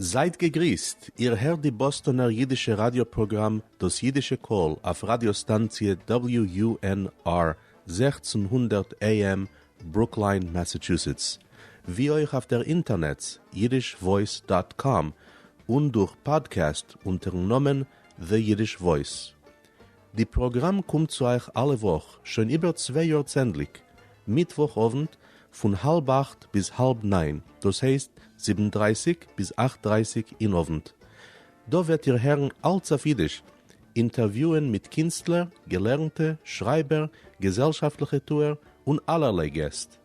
זייט געגריסט, איר הערט די באסטאנער אידישע ראדיא פראגראם דאס אידישע קול אויף ראדיא סטאנציע WUNR 1600 AM ברוקליין מאסאטשוסעטס, ווי אויך אויף דער אינטערנעץ yiddishvoice dot com און דורך פאדקעסט אונטערן נאמען The Yiddish Voice. די פראגראם קומט צו אייך אלע וואך שוין איבער צוויי יאר צענדליג, מיטוואך אוונט פון האלב אכט ביז האלב ניין, דאס הייסט זיבן דרייסיג ביז אכט דרייסיג אין אוונט. דא וועט איר הערן אלץ אויף אידיש, אינטערוויוען מיט קינסטלער, געלערנטע, שרייבער, געזעלשאפטליכע טוער, און אלערליי געסט.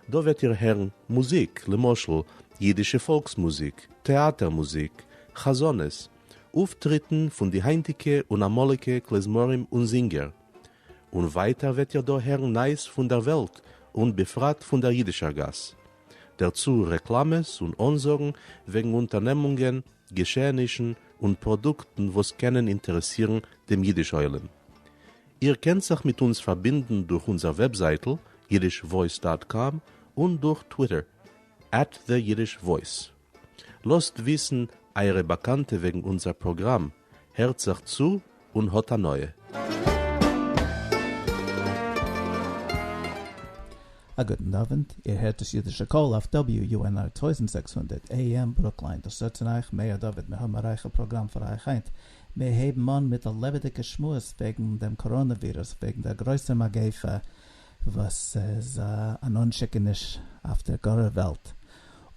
דא וועט איר הערן מוזיק, למשל, אידישע פאלקס מוזיק, טעאטער מוזיק, חזנות, אויפטריטן פון די היינטיגע און אמאליגע כלי-זמרים און זינגער. און ווייטער וועט איר דא הערן נייעס פון דער וועלט און בפרט פון דער אידישער גאס. דערצו רעקלאמעס און אנזאגן וועגן אונטערנעמונגען, געשעענישן און פראדוקטן וואס קענען אינטערעסירן דעם אידיש עולם. איר קענט זיך מיט אונז פארבינדן דורך אונזער וועבזייטל yiddishvoice dot com און דורך טוויטער at the Yiddish Voice. לאזט וויסן אייערע באקאנטע וועגן אונזער פראגראם, הערט זיך צו און האט הנאה. א גוטן אוונט, איר הערט דאס אידישע קול אויף WUNR 1600 AM ברוקליין, דאס זאגט צו אייך מאיר דוד, מיר האבן א רייכע פראגראם פאר אייך היינט, מיר הייבן אן מיט א לעבעדיגע שמועס וועגן דעם קאראנע ווירוס, וועגן דער גרויסער מגיפה וואס איז אן אנשיקעניש אויף דער גארער וועלט,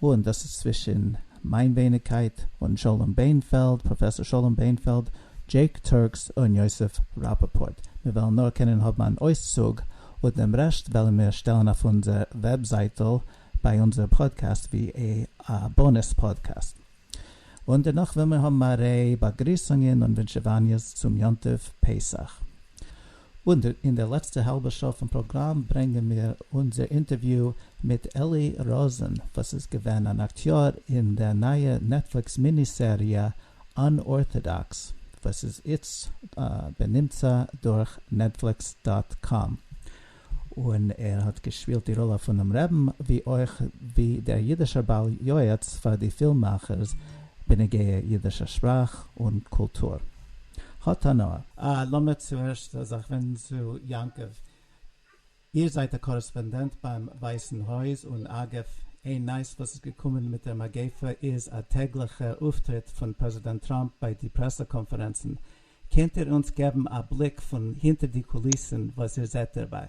און דאס איז צווישן מיין ווייניגקייט און שלום ביינפעלד, פראפעסאר שלום ביינפעלד, דזשעיק טורקס און יוסף ראפאפורט. מיר וועלן נאר קענען האבן אן אויסצוג, און דעם רעשט וועלן מיר שטעלן אויף אונזער וועבזייטל ביי אונזער פאדקעסט ווי א bonus podcast. און דערנאך וועלן מיר האבן א ריי באגריסונגען און ווינטשעוואניעס צום יום טוב פסח. און אין דער לעצטער האלבער שעה פון פראגראם ברענגען מיר אונזער אינטערוויו מיט אלי ראזען וואס איז געווען אן אקטיאר אין דער נייער נעטפליקס מיני סעריע Unorthodox וואס איז איצט בנמצא דורך Netflix dot com און ער האט געשפילט די ראלע פונעם רעבן ווי אויך ווי דער אידישער בעל יועץ פאר די פילם מאכערס בנוגע אידישע שפראך און קולטור. האט הנאה. לאמיר צוערשט זיך ווענדן צו יעקב. איר זייט א קארעספאנדענט ביים ווייסן הויז, און אגב, איין נייעס וואס איז געקומען מיט דער מגיפה איז א טעגליכער אויפטריט פון פרעזידענט טראמפ ביי די פרעסע קאנפערענצן. קענט איר אונז געבן א בליק פון הינטער די קוליסן וואס איר זעט דערביי?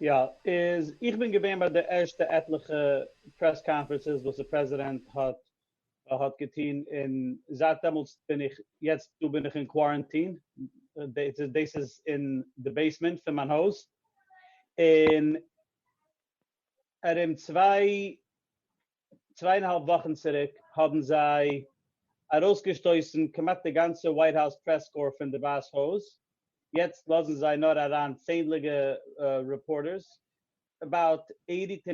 יא, איז איך בין געווען ביי די ערשטע עטליכע press conferences וואס די פרעזידענט האט האט געטון, און זייט דעמאלטס בין איך, יעצט דא בין איך אין quarantine, דאס איז אין די basement פון מיין הויז, און ארום צוויי צוויי און א האלב וואכן צוריק האבן זיי ארויסגעשטויסן כמעט די גאנצע White House press corps פון די ווייס הויז, יעצט לאזן זיי נאר אריין צענדליגע reporters, about 80 to 90%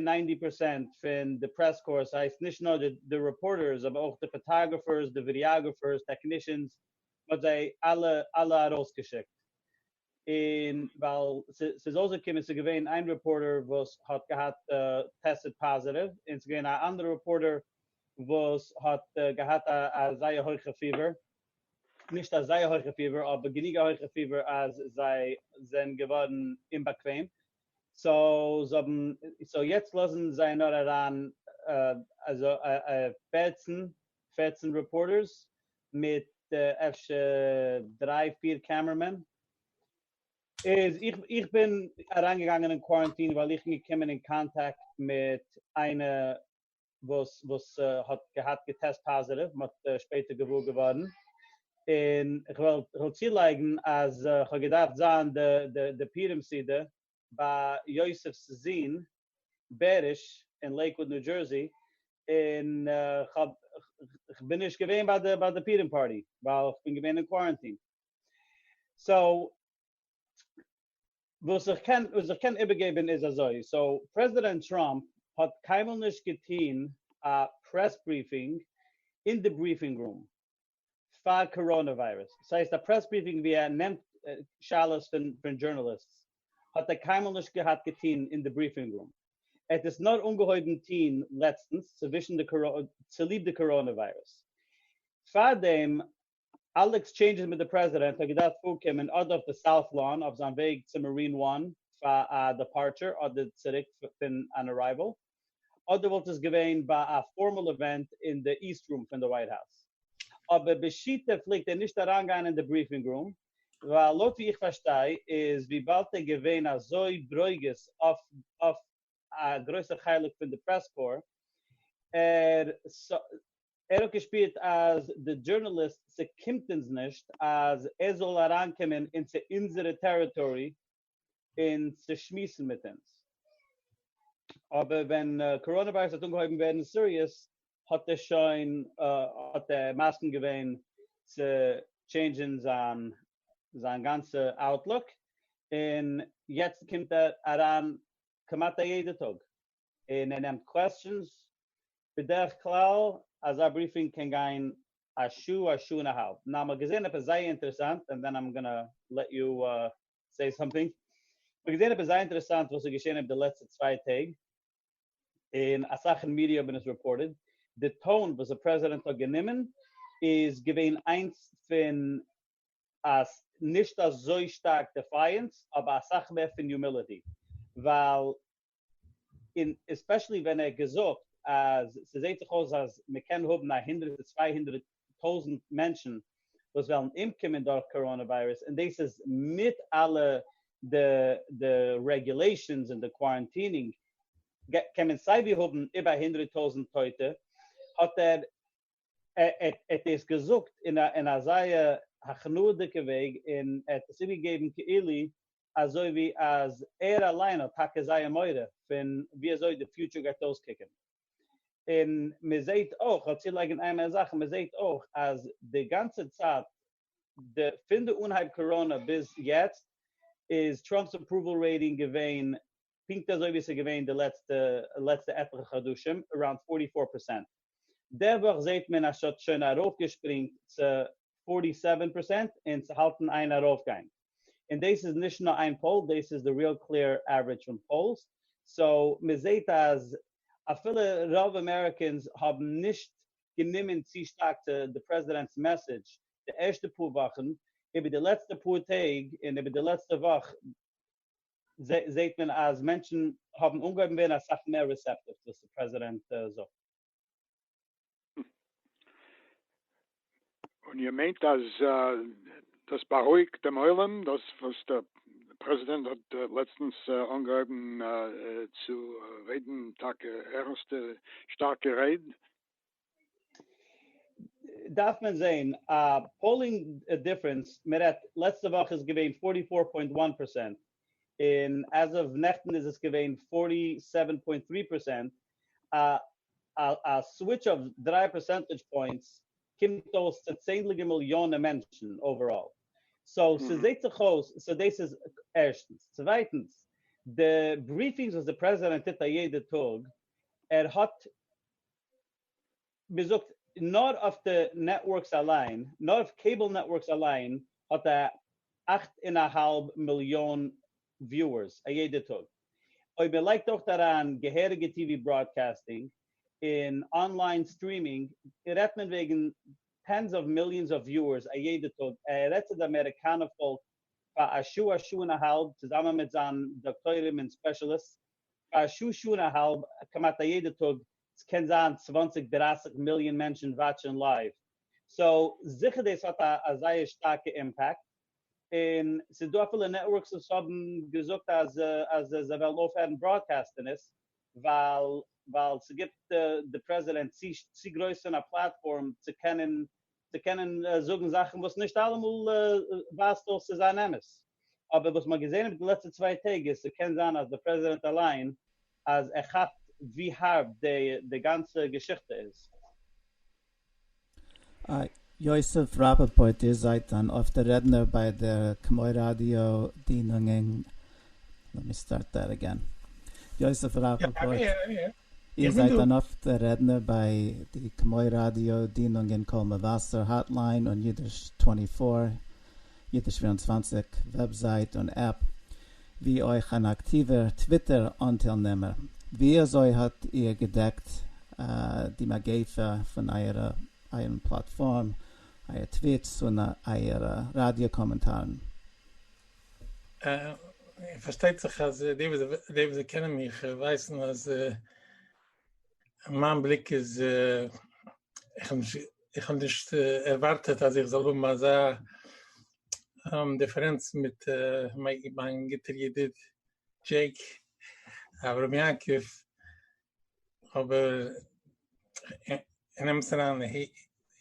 פון די press corps, ס'הייסט נישט נאר די reporters אבער אויך די photographers, די videographers, technicians, מ'האט זיי אלע אלע ארויסגעשיקט. און ווייל ס'איז אויסגעקומען ס'איז געווען איין reporter וואס האט געהאט tested positive, און ס'איז געווען א אנדערע reporter וואס האט געהאט א זייער הויכע פיבער, נישט א זייער הויכע פיבער אבער גענוג א הויכע פיבער אז זיי זענען געווארן אומבאקוועם, so זיי האבן, so יעצט לאזן זיי נאר אריין 14 14 reporters מיט אפשר דריי פיר cameramen. איז איך איך בין אריינגעגאנגען אין quarantine ווייל איך בין געקומען אין קאנטאקט מיט איינע וואס וואס האט געהאט געטעסט positive, מען האט שפעטער געוואר געווארן, און איך וועל איך וועל צולייגן אז איך האב געדארפט זיין די די די פורים סעודה ביי יוסף'ס זון בעריש אין לעיקוואד ניו דזשערסי, און כ'האב כ'בין נישט געווען ביי די ביי די פורים party ווייל כ'בין געווען אין quarantine. So וואס איך קען וואס איך קען איבערגעבן איז אזוי, so פרעזידענט טראמפ האט קיינמאל נישט געטון א press briefing אין די briefing room פאר קאראנע וויירוס, ס'הייסט א press briefing ווי ער נעמט שאלות פון פון journalists האט ער קיינמאל נישט געהאט געטון אין די briefing room. ער האט עס נאר אנגעהויבן טוהן לעצטנס צווישן די צוליב די קאראנע וויירוס. פארדעם אלע exchanges מיט די פרעזידענט האט געדארפט פארקומען אדער אויף די South Lawn אויף זיין וועג צו Marine One פאר א departure אדער צוריק פון אן arrival, אדער וואלט עס געווען ביי א formal event אין די East Room פון די White House. אבער בשיטה פלעגט ער נישט אריינגיין אין די briefing room, ווייל לויט ווי איך פארשטיי איז וויבאלד ער געווען אזוי ברוגז אויף אויף א גרויסע חלק פון די press corps, ער ער האט געשפירט אז די journalist ס'קומט אונז נישט אז ער זאל אריינקומען אין צו אונזערע territory און צו שמועסן מיט אונז. אבער ווען קאראנע וויירוס האט אנגעהויבן ווערן serious האט ער שוין האט ער מסכים געווען צו change ן זיין זיין גאנצע outlook, און יעצט קומט ער אריין כמעט א יעדע טאג און ער נעמט questions. בדרך כלל אזא briefing קען גיין א שעה, א שעה און א האלב. Now מ'האט געזען עפעס זייער אינטערעסאנט, and then I'm gonna let you say something. מ'האט געזען עפעס זייער אינטערעסאנט וואס איז געשען איבער די לעצטע 2 טעג, און אסאך אין מידיע האבן עס reported. די tone וואס די פרעזידענט האט גענומען איז געווען איינס פון אז נישט אזוי שטארק defiance, אבער אסאך מער פון humility, ווייל אין especially ווען ער האט געזאגט אז ס'זעט זיך אויס אז מ'קען האבן א הונדרעט צו 200,000 מענטשן וואס וועלן אומקומען דורך קאראנע וויירוס, און דאס איז מיט אלע די regulations און די quarantining, קען מען סייווי האבן איבער 100,000 טויטע, האט ער ער האט דאס געזאגט אין א זייער הכנעה'דיגע וועג, און ער האט עס איבערגעגעבן כאילו אזוי ווי אז ער אליין האט טאקע זייער מורא פון ווי אזוי די future גייט אויסקוקן. און מען זעט אויך, כ'וועל צולייגן איין מער זאך, מען זעט אויך אז די גאנצע צייט די פון די אנהייב קאראנע ביז יעצט איז טראמפ'ס approval rating געווען פונקט אזוי ווי עס איז געווען די לעצטע עטליכע חדשים, around 44%. די וואך זעט מען אז ס'האט שוין ארויפגעשפרינגט צו 47% און ס'האלטן איין ארויפגיין. און דאס איז נישט נאר איין poll, דאס איז די Real Clear average פון polls. So מען זעט אז אפילו רוב Americans האבן נישט גענומען צו שטארק צו די פרעזידענט'ס message די ערשטע פאר וואכן, איבער די לעצטע פאר טעג און איבער די לעצטע וואך זעט מען אז מענטשן האבן אנגעהויבן ווערן אסאך מער receptive וואס די פרעזידענט זאגט. און איר מיינט אז דאס בארואיגט דעם עולם, דאס וואס דער פרעזידענט האט לעצטנס אנגעהויבן צו רעדן טאקע ערנסטע שטארקע רייד? דארף מען זען א polling difference, מען רעדט לעצטע וואך איז געווען 44.1%, און as of נעכטן איז עס געווען 47.3%, א switch of 3 percentage points קומט אויס צו צענדליגע מיליאנען מענטשן overall. So ס'זעט זיך אויס, so דאס איז ערשטנס. צווייטנס, די briefings וואס די פרעזידענט טוט א יעדע טאג, ער האט, מ'זאגט, נאר אויף די networks אליין, נאר אויף cable networks אליין, האט ער 8.5 מיליאן viewers א יעדע טאג. אויב מען לייגט אויך אריין געהעריגע TV broadcasting און online streaming, רעדט מען וועגן tens of millions of viewers א יעדע טאג. ער רעדט צו די אמעריקאנער פאלק פאר א שעה, א שעה און א האלב, צוזאמען מיט זיין דאקטוירים און specialists, פאר א שעה, שעה און א האלב, כמעט א יעדע טאג. עס קען זיין 20, 30 מיליאן מענטשן watch ן live. So זיכער דאס האט א זייער שטארקע impact. און ס'איז דא אפילו networks וואס האבן געזאגט אז זיי וועלן אויפהערן broadcast ן עס, ווייל ס'גיבט די פרעזידענט צו גרויס א platform צו קענען זאגן זאכן וואס נישט אלעמאל ווייזט אויס צו זיין אמת. אבער וואס מ'האט געזען אין די לעצטע 2 טעג איז, ס'קען זיין אז דער פרעזידענט אליין, אז ער כאפט ווי הארב די גאנצע געשיכטע איז. יוסף ראפאפארט, איר זייט אן אפטער רעדנער ביי דער כמו ראדיא דינונגען. Let me start that again. יוסף ראפאפארט, איר זייט אן אפטער רעדנער ביי די כמו ראדיא דינונגען קול מבשר hotline און Yiddish 24, Yiddish 24 website און app, ווי אויך אן אקטיווער Twitter אנטיילנעמער. ווי אזוי האט איר געדעקט די מגיפה פון אייערע אייערן פלאטפארם, אייער tweets און אייערע ראדיא קאמענטארן? פארשטייט זיך אז די וואס קענען מיך ווייסן אז מיין בליק איז, איך האב נישט ערווארטעט אז איך זאל האבן אזא דיפערענץ מיט מיין גוטער ידיד דזשעיק אברהם יעקב, אבער אין אמת'ן אריין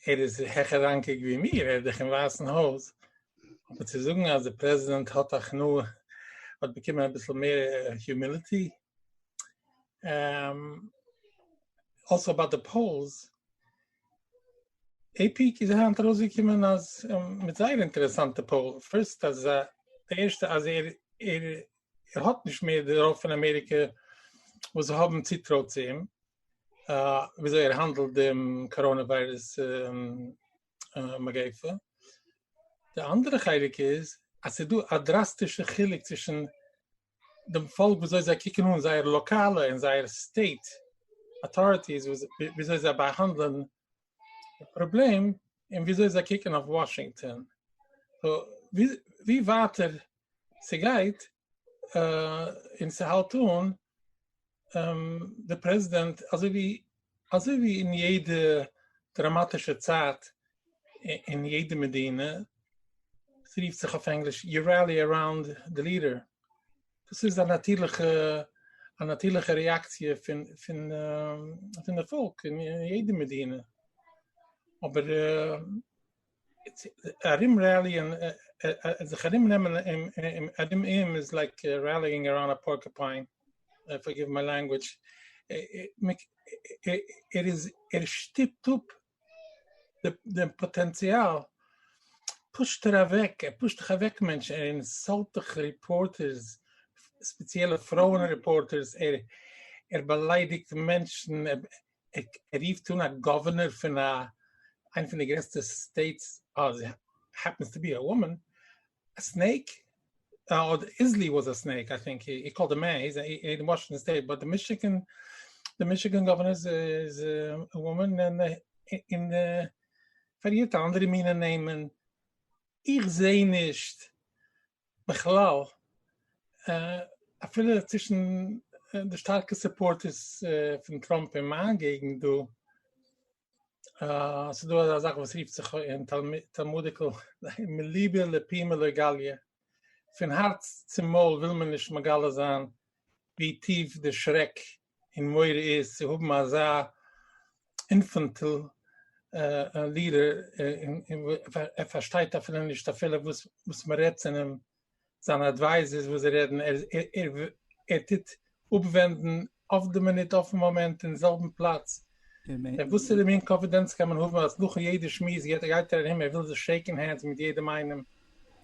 ער איז העכער ראנקיג ווי מיר, ער איז דאך אין ווייסן הויז, אבער צו זאגן אז די פרעזידענט האט הכנעה, האט באקומען אביסל מער humility, also about the polls, AP איז היינט ארויסגעקומען אז מיט זייער אינטערעסאנטע poll, first אז די ערשטע אז ער ער האט נישט מער די רוב פון אמעריקע וואס האבן צוטרוי צו אים, וויאזוי ער האנדלט דעם קאראנע וויירוס מגיפה. די אנדערע חלק איז אז ס'איז דא א דראסטישע חילוק צווישן דעם פאלק וויאזוי זיי קוקן אן זייער לאקאלע און זייער state authorities וויאזוי זיי באהאנדלען די פראבלעם און וויאזוי זיי קוקן אויף וואשינגטאן. ווי ווייטער ס'גייט און ס'האלט אן די פרעזידענט אזוי ווי אזוי ווי אין יעדע דראמאטישע צייט אין יעדע מדינה, ס'רופט זיך אויף ענגליש you rally around the leader, דאס איז א נאטירליכע א נאטירליכע רעאקציע פון פון פון די פאלק אין יעדע מדינה, אבער ארום rally ען זיך ארום נעמען ארום אים איז like rallying around a porcupine, forgive my language, ער איז ער שטופט אפ דעם פאטענציאל, push ט ער אוועק, ער push ט דאך אוועק מענטשן, ער insult דאך reporters, ספעציעלע פרויען reporters, ער ער באליידיגט מענטשן, ער רופט אן א גאווערנער פון א איינע פון די גרעסטע states, happens to be a woman, a snake, Inslee was a snake, I think he called a man, he's in Washington State, but the Michigan, the Michigan governor is a woman, און אין פארהערט אנדערע מינע נעמען, איך זעה נישט בכלל, אפילו צווישן די שטארקע supporters פון טראמפ אין מיין געגנט דא, ס'איז דא אזא זאך וואס רופט זיך אין תלמודיקל מליבא לפומא לא גליא, פון הארץ צום מויל וויל מען נישט מגלה זיין ווי טיף די שרעק און מורא איז צו האבן אזא infantile leader, ער פארשטייט אפילו נישט אפילו וואס מען רעדט צו אים, זיינע advisors וואס זיי רעדן, ער טוט אפווענדן אויף די מינוט אויפן מאמענט אין זעלבן פלאץ. וואסערע מין קאנפידענץ קען מען האבן אז נאכן יעדע שמועס גייט ער ארום ער וויל זיך shake ן hands מיט יעדעם איינעם?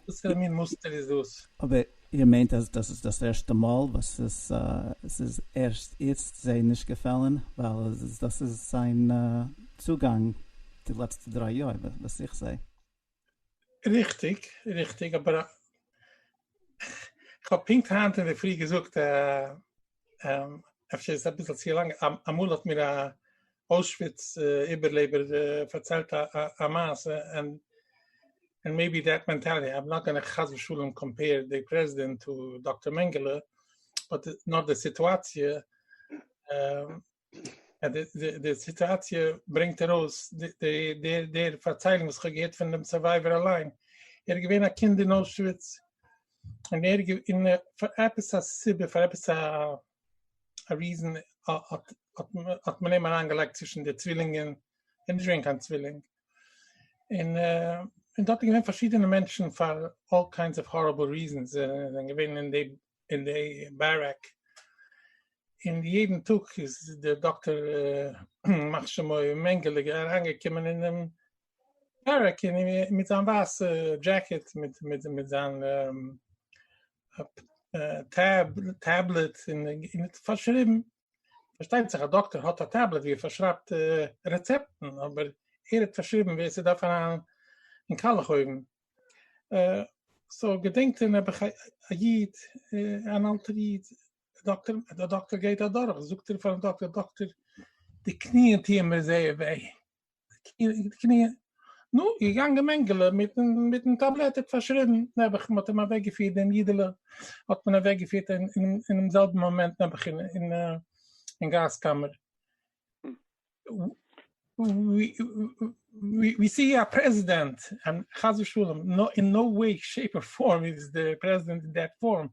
וואסערע מין מוסטער איז דאס? אבער איר מיינט אז דאס איז דאס ערשטע מאל וואס עס איז ערשט איצט זיי נישט געפעלן, ווייל דאס איז זיין צוגאנג די לעצטע דריי יאר וואס איך זעה. ריכטיג, ריכטיג, אבער איך האב פונקט היינט אינדערפרי געזאגט, אפשר איז עס אביסל צו לאנג, אמאל האט מיר א אוישוויץ איבערלעבער פארציילט א מעשה, and maybe that mentality, I'm not gonna חס ושלום compare the president to Doctor Mengele, but נאר די סיטואציע, די סיטואציע ברענגט ארויס דער פארציילונג וואס איך האב געהערט פון דעם survivor אליין, ער איז געווען א קינד אין אוישוויץ, און ער און פאר עפעס א סיבה, פאר עפעס א reason האט מען אים אריינגעלייגט צווישן די צווילינגען, ער איז נישט געווען קיין צווילינג, און און דארט איז געווען פארשידענע מענטשן פאר all kinds of horrible reasons זענען געווען אין די אין די barrack, און יעדן טאג איז דער דאקטער ימח שמו מענגעלע אריינגעקומען אינעם barrack און מיט זיין ווייסע דזשעקעט מיט מיט מיט זיין tab tablet און האט פארשריבן, פארשטייט זיך א דאקטער האט א tablet ווי ער פארשרייבט רעצעפטן, אבער ער האט פארשריבן ווער ס'דארף אריין אין קאלעך אויוון. so געדענקט ער נעבעך א איד, אן אלטער איד. דאקטער, דער דאקטער גייט אדורך, זאגט ער פארן דאקטער, דאקטער, די קניען טוען מיר זייער וויי. די קניען. נו, געגאנגען מענגעלע מיטן מיטן טאבלעט האט פארשריבן, נעבעך, מ'האט אים אוועקגעפירט דעם אידעלע, האט מען אוועקגעפירט אין אינעם זעלבן מאמענט נעבעך אין אין גאז קאמער. We see a president and חס ושלום, no, in no way, shape or form is the president in that form,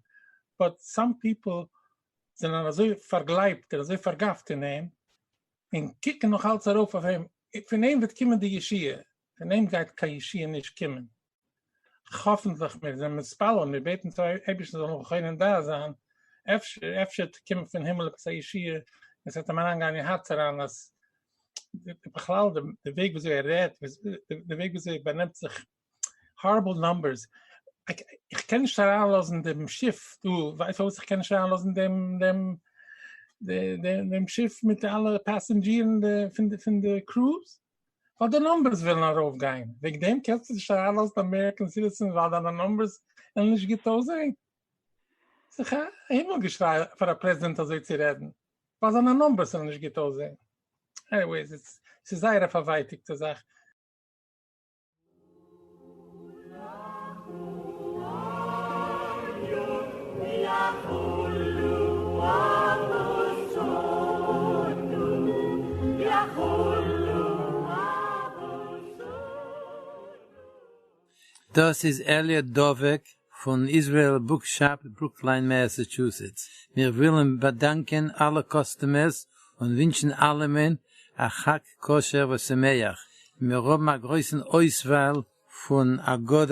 but some people זענען אזוי פארגלייבט און אזוי פארגאפט אין אים, און קוקן נאך אלץ ארויף אויף אים, פון אים וועט קומען די ישועה, פון אים גייט קיין ישועה נישט קומען. האפנטליך, מיר זענען מתפלל, מיר בעטן צום אייבערשטן זאל נאך חונן דעת זיין, אפשר, אפשר וועט קומען פון הימל עפעס א ישועה, און עס וועט אים אריינגיין אין הארץ אריין אז בכלל די וועג וויאזוי ער רעדט, די וועג וויאזוי ער באנעמט זיך, horrible numbers, איך קען נישט אריינלאזן דעם שיף דא, ווייסט פארוואס איך קען נישט אריינלאזן דעם דעם דעם שיף מיט אלע פאסאנדזשירן פון די cruise? ווייל די numbers ווילן ארויפגיין, וועגן דעם קענסטו נישט אריינלאזן American citizens ווייל דיינע numbers וועלן נישט גוט אויסזען? ס'איז א הימל געשריי פאר א פרעזידענט אזוי צו רעדן, ווייל זיינע numbers וועלן נישט גוט אויסזען. Anyways, ס'איז זייער א פארווייטיגטע זאך. דאס איז אלי' דובק פון Israel Book Shop, ברוקליין, מאסאטשוסעטס. מיר ווילן באדאנקען אלע customers און ווינטשן אלעמען א חג כשר ושמח. מיר האבן א גרויסן אויסוואל פון הגדות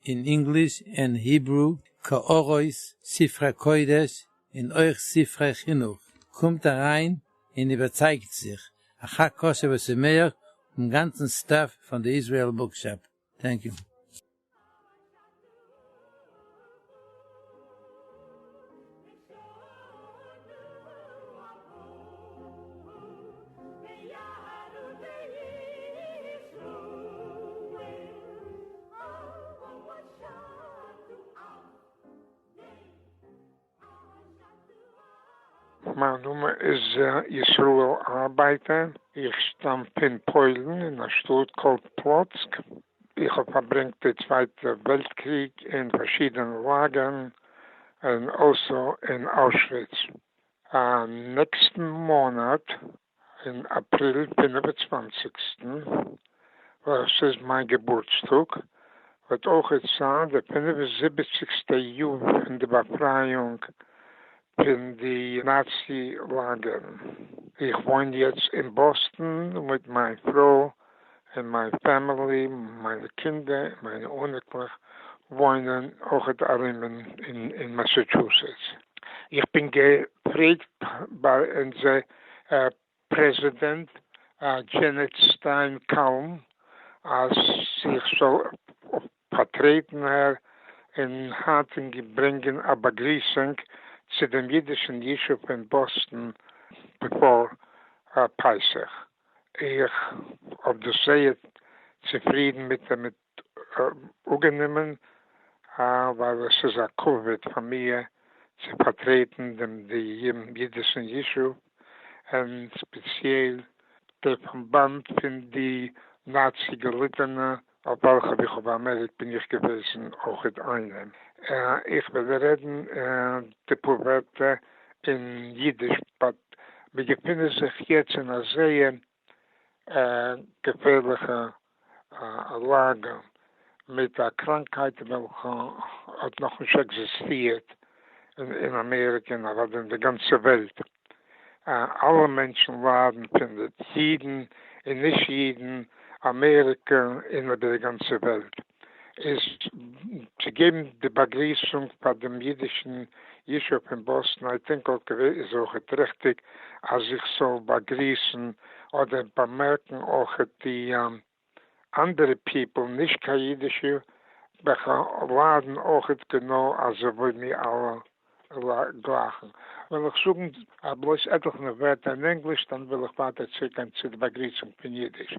אין English און Hebrew, קערות, ספרי קודש און אויך ספרי חינוך. קומט אריין און איבערצייגט זיך. א חג כשר ושמח פון גאנצן staff פון די Israel Book Shop. Thank you. מיין נאמען איז ישראל ארבייטער, איך שטאם פון פוילן אין א שטאט called פלוצק. איך האב פארברענגט די צווייטע וועלט קריג אין פארשידענע לאגערן און also אין אוישוויץ. נעקסטן מאנאט אין אפריל 25סטן, וואס איז מיין געבורטסטאג, וועט אויך זיין די 75סטע יאר פון די באפרייאונג פון די נאצי לאגערן. איך וואוין יעצט אין באסטאן מיט מיין פרוי און מיין family, מיינע קינדער, מיינע אייניקלעך וואוינען אויך ארום אין מאסאטשוסעטס. איך בין געפרעגט ביי אונזער פרעזידענט דזשענעט סטיין קאלם אז איך זאל פארטרעטן איר און היינט ברענגען א באגריסונג צו דעם אידישן ישוב אין באסטאן before פסח. איך האב דאס זייער צופרידן מיט דעם אנגענומען, ווייל עס איז א כבוד פאר מיר צו פארטרעטן דעם אידישן ישוב און ספעציעל דער פארבאנד פון די נאצי געליטענע, אויף וועלכע איך האב באמערקט בין איך געוועזן אויך איינעם. איך וועל רעדן די פאר ווערטער אין אידיש, but מיר געפינען זיך יעצט אין א זייער געפערליכע לאגע מיט א קראנקהייט וועלכע האט נאך נישט עקזיסטירט אין אמעריקע און אוודאי אין די גאנצע וועלט. אלע מענטשן ליידן פון די אידן און נישט אידן, אמעריקע און איבער די גאנצע וועלט. איז צו געבן די באגריסונג פאר דעם אידישן ישוב אין באסטאן, I think איז אויך ריכטיג אז איך זאל באגריסן אדער באמערקן אויך די אנדערע people, נישט קיין אידישע, וועלכע ליידן אויך גענוי אזוי ווי מיר אלע גלייכן. וועל איך זאגן בלויז עטליכע ווערטער אין ענגליש, דאן וועל איך ווייטער צוריקגיין צו די באגריסונג פון אידיש.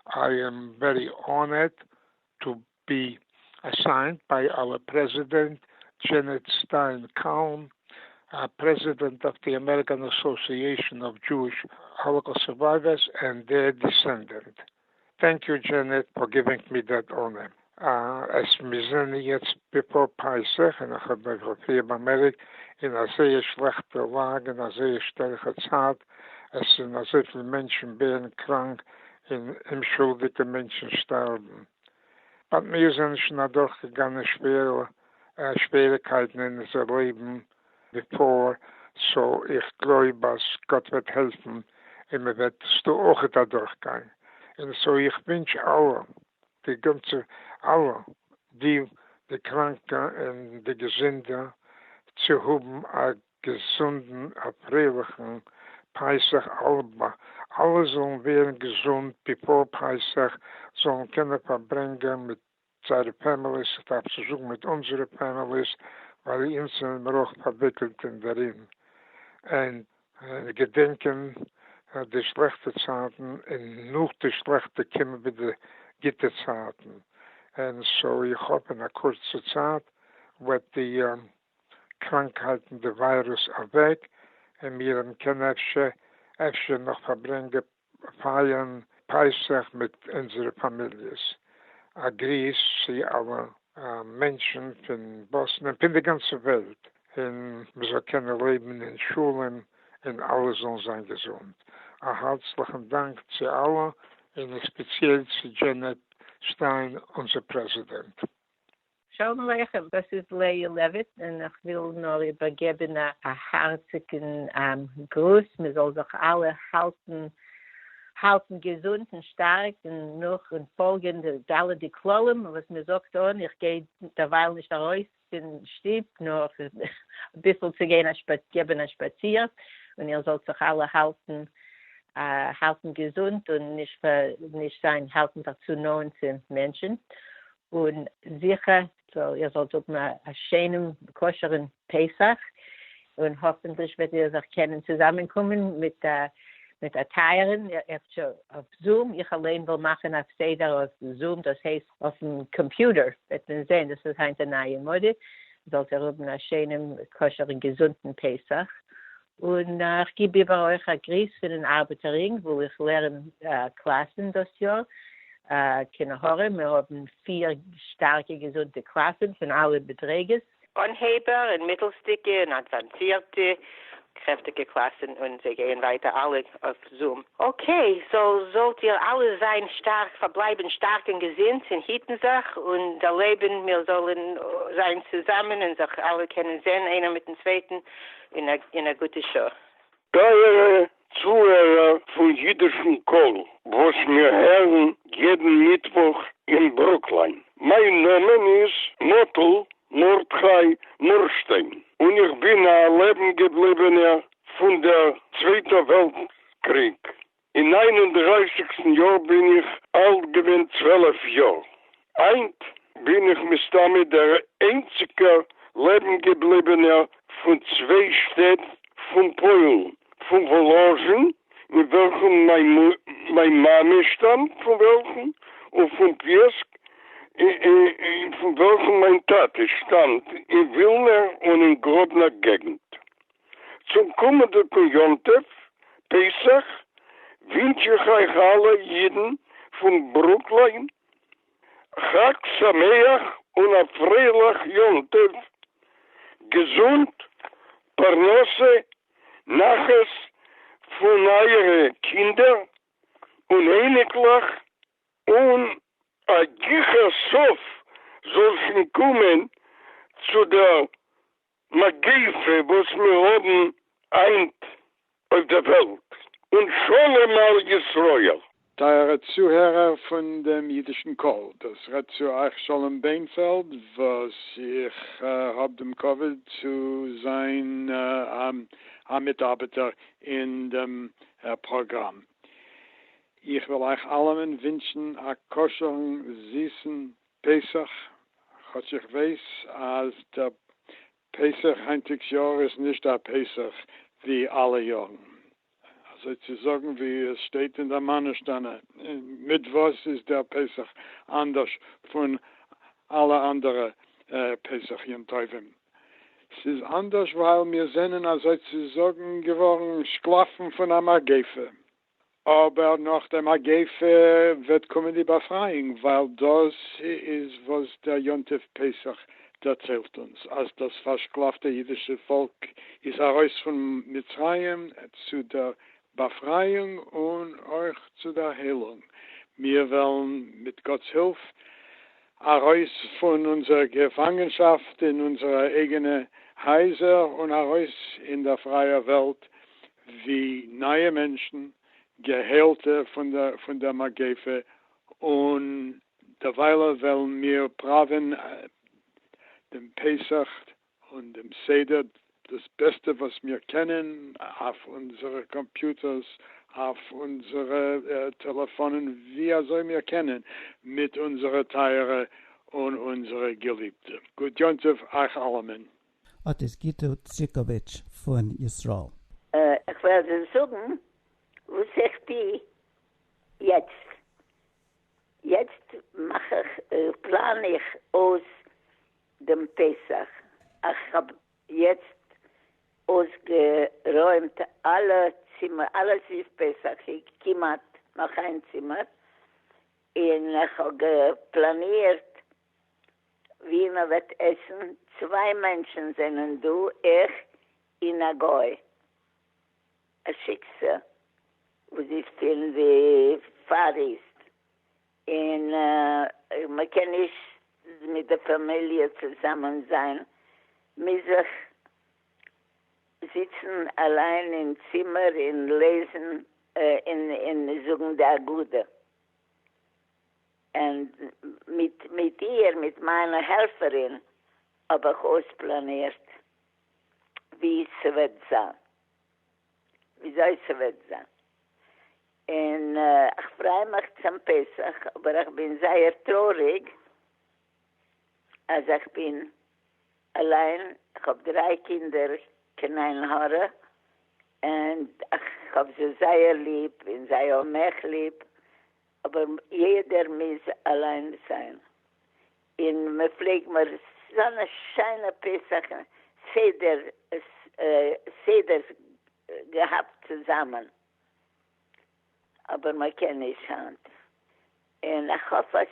I am very honored to be assigned by our president, Janet Stein Calm, President of the American Association of Jewish Holocaust Survivors and their descendant. Thank you, Janet, for giving me that honor. עס מיר זענען יעצט בעפאר פסח און איך האב נאך באמערקט אין א זייער שלעכטע לאגע אין א זייער שטערקע צייט, עס זענען אזויפיל מענטשן ווערן קראנק און אומשולדיגע מענטשן שטארבן. But מיר זענען שוין אדורכגעגאנגען שווערע שוועריגקייטן אין אונזער לעבן before, so איך גלויב אז גאט וועט העלפן און מען וועט עס דא אויכעט אדורכגיין. און so איך ווינטש אלע, די גאנצע, אלע, די, די קראנקע און די געזונטע, צו האבן א געזונטן, א פרייליכן פסח, אלע, אלע זאלן ווערן געזונט before פסח, זאלן קענען פארברענגען מיט זייערע families, איך דארף צו זאגן מיט אונזערע families, ווייל אונז זענען מיר אויך פארוויקלט אין דערין. און געדענקען די שלעכטע צייטן און נאך די שלעכטע קומען ווידער גוטע צייטן. און so איך האף אין א קורצע צייט וועט די קראנקהייטן, די ווירוס אוועק, און מיר קענען אפשר, אפשר נאך פארברענגען פייערן פסח מיט אונזערע פאמיליעס. א גריס צו אלע מענטשן פון באסטן און פון די גאנצע וועלט, און מען זאל קענען לעבן אין שלום און אלע זאלן זיין געזונט. א הערצליכן דאנק צו אלע און ספעציעל צו דזשענעט שטיין, אונזער פרעזידענט. שלום עליכם, דאס איז לאה לעוויט און איך וויל נאר איבערגעבן א הארציגן גרוס, מען זאל זיך אלע האלטן האלטן געזונט און שטארק און נאך און פאלגן די אלע די כללים וואס מען זאגט אן, איך גיי דערווייל נישט ארויס פון שטוב, נאר אביסל צו גיין א געבן א שפאציר, און איר זאלט זיך אלע האלטן האלטן געזונט און נישט נישט זיין האלטן זיך צו נאענט צו מענטשן, און זיכער זאל איר זאלט האבן א שיינעם כשר'ן פסח, און האפנטליך וועט איר זיך קענען צוזאמענקומען מיט א מיט א טייערן, אפשר אויף זום, איך אליין וועל מאכן א סדר אויף זום, דאס הייסט אויפן קאמפיוטער וועט מען זען, דאס איז היינט א נייע מאדע, זאלט איר האבן א שיינעם כשר'ן געזונטן פסח, און איך גיב איבער אויך א גריס פונעם ארבעטער רינג וואו איך לערן קלאסן דאס יאר, קיין עין הרע, מיר האבן פיר שטארקע געזונטע קלאסן פון אלע מדריגות. אנהייבער און מיטלסטיגע און אדוואנצירטע קרעפטיגע קלאסן און זיי גייען ווייטער אלע אויף זום. Okay, זאל זאלט איר אלע זיין שטארק, פארבלייבן שטארק און געזונט און היטן זיך און דערלעבן מיר זאלן זיין צוזאמען און זיך אלע קענען זען איינער מיטן צווייטן אין א אין א גוטע שעה. טייערע צוהערער פון אידישן קול וואס מיר הערן יעדן מיטוואך אין ברוקליין. מיין נאמען איז מאטל מרדכי מורשטיין און איך בין א לעבן געבליבענער פון דער צווייטער וועלט קריג. אין ניין און דרייסיגסטן יאר בין איך אלט געווען 12 יאר. היינט בין איך מסתמא דער איינציגער לעבן געבליבענער פון צוויי שטעט פון פוילן, פון וואלאזשין, אין וועלכן מיין מיין מאמע שטאמט פון וועלכן, און פון פיעסק, פון וועלכן מיין טאטע שטאמט, אין ווילנער און אין גראדנער געגנט. צום קומענדיגן יום טוב, פסח, ווינטש איך אייך אלע אידן פון ברוקליין חג שמח און א פרייליך יום טוב, געזונט, פרנסה, נחת פון אייערע קינדער און אייניקלעך, און א גיכער סוף זאל שוין קומען צו דער מגיפה וואס מיר האבן היינט אויף דער וועלט, און שלום על ישראל. טייערע צוהערער פון דעם אידישן קול, דאס רעדט צו אייך שלום ביינפעלד, וואס איך האב דעם כבוד צו זיין א מיטארבעטער אין דעם פראגראם. איך וויל אייך אלעמען ווינטשן א כשר'ן זיסן פסח, כאטש איך ווייס אז דער פסח היינטיגס יאר איז נישט א פסח ווי אלע יארן. אזוי צו זאגן ווי עס שטייט אין דער מה נשתנה, מיט וואס איז דער פסח אנדערש פון אלע אנדערע פסח יום טובים? ס'איז אנדערש ווייל מיר זענען אזוי צו זאגן געווארן שקלאפן פון א מגיפה. אבער נאך דער מגיפה וועט קומען די באפרייאונג, ווייל דאס איז וואס דער יום טוב פסח דערציילט אונז, אז דאס פארשקלאפטע אידישע פאלק איז ארויס פון מצרים צו דער באפרייאונג און אויך צו דער היילונג. מיר וועלן מיט גאט'ס הילף ארויס פון אונזער געפאנגענשאפט אין אונזערע אייגענע הייזער און ארויס אין דער פרייער וועלט ווי נייע מענטשן, געהיילטע פון דער מגיפה, און דערוויילע וועלן מיר פראווען דעם פסח און דעם סדר דאס בעסטע וואס מיר קענען, אויף אונזערע קאמפיוטערס, אויף אונזערע טעלעפאנען, ווי אזוי מיר קענען, מיט אונזערע טייערע און אונזערע געליבטע. גוט יום טוב אייך אלעמען. אט איז גיטא ציקאוויטש פון ישראל. איך וועל דיר זאגן וואס איך טו יעצט. יעצט מאך איך, פלאן איך אויס דעם פסח. איך האב יעצט אויסגערוימט אלע צימער, אלעס איז פסח'יג, כמעט, נאך איין צימער, און איך האב געפלאנירט ווי מען וועט עסן, צוויי מענטשן זענען דא, איך און א גוי, א שיקסע וואס איז פון די פאר איסט, און מען קען נישט מיט די פאמיליע צוזאמען זיין, מוז איך זיצן אליין אין צימער און לעזן און זאגן די הגדה. און מיט מיט איר, מיט מיינע העלפערין, האב איך אויספלאנירט ווי ס'וועט זיין, וויאזוי ס'וועט זיין. און איך פריי מיך צום פסח, אבער איך בין זייער טרויעריג אז איך בין אליין, איך האב דריי קינדער קיין עין הרע, און איך האב זיי זייער ליב און זיי האבן מיך ליב, אבער יעדער מוז אליין זיין, און מען פלעג מיר אזאנע שיינע פסח סדר סדר'ס געהאט צוזאמען, אבער מען קען נישט היינט, און איך האף אז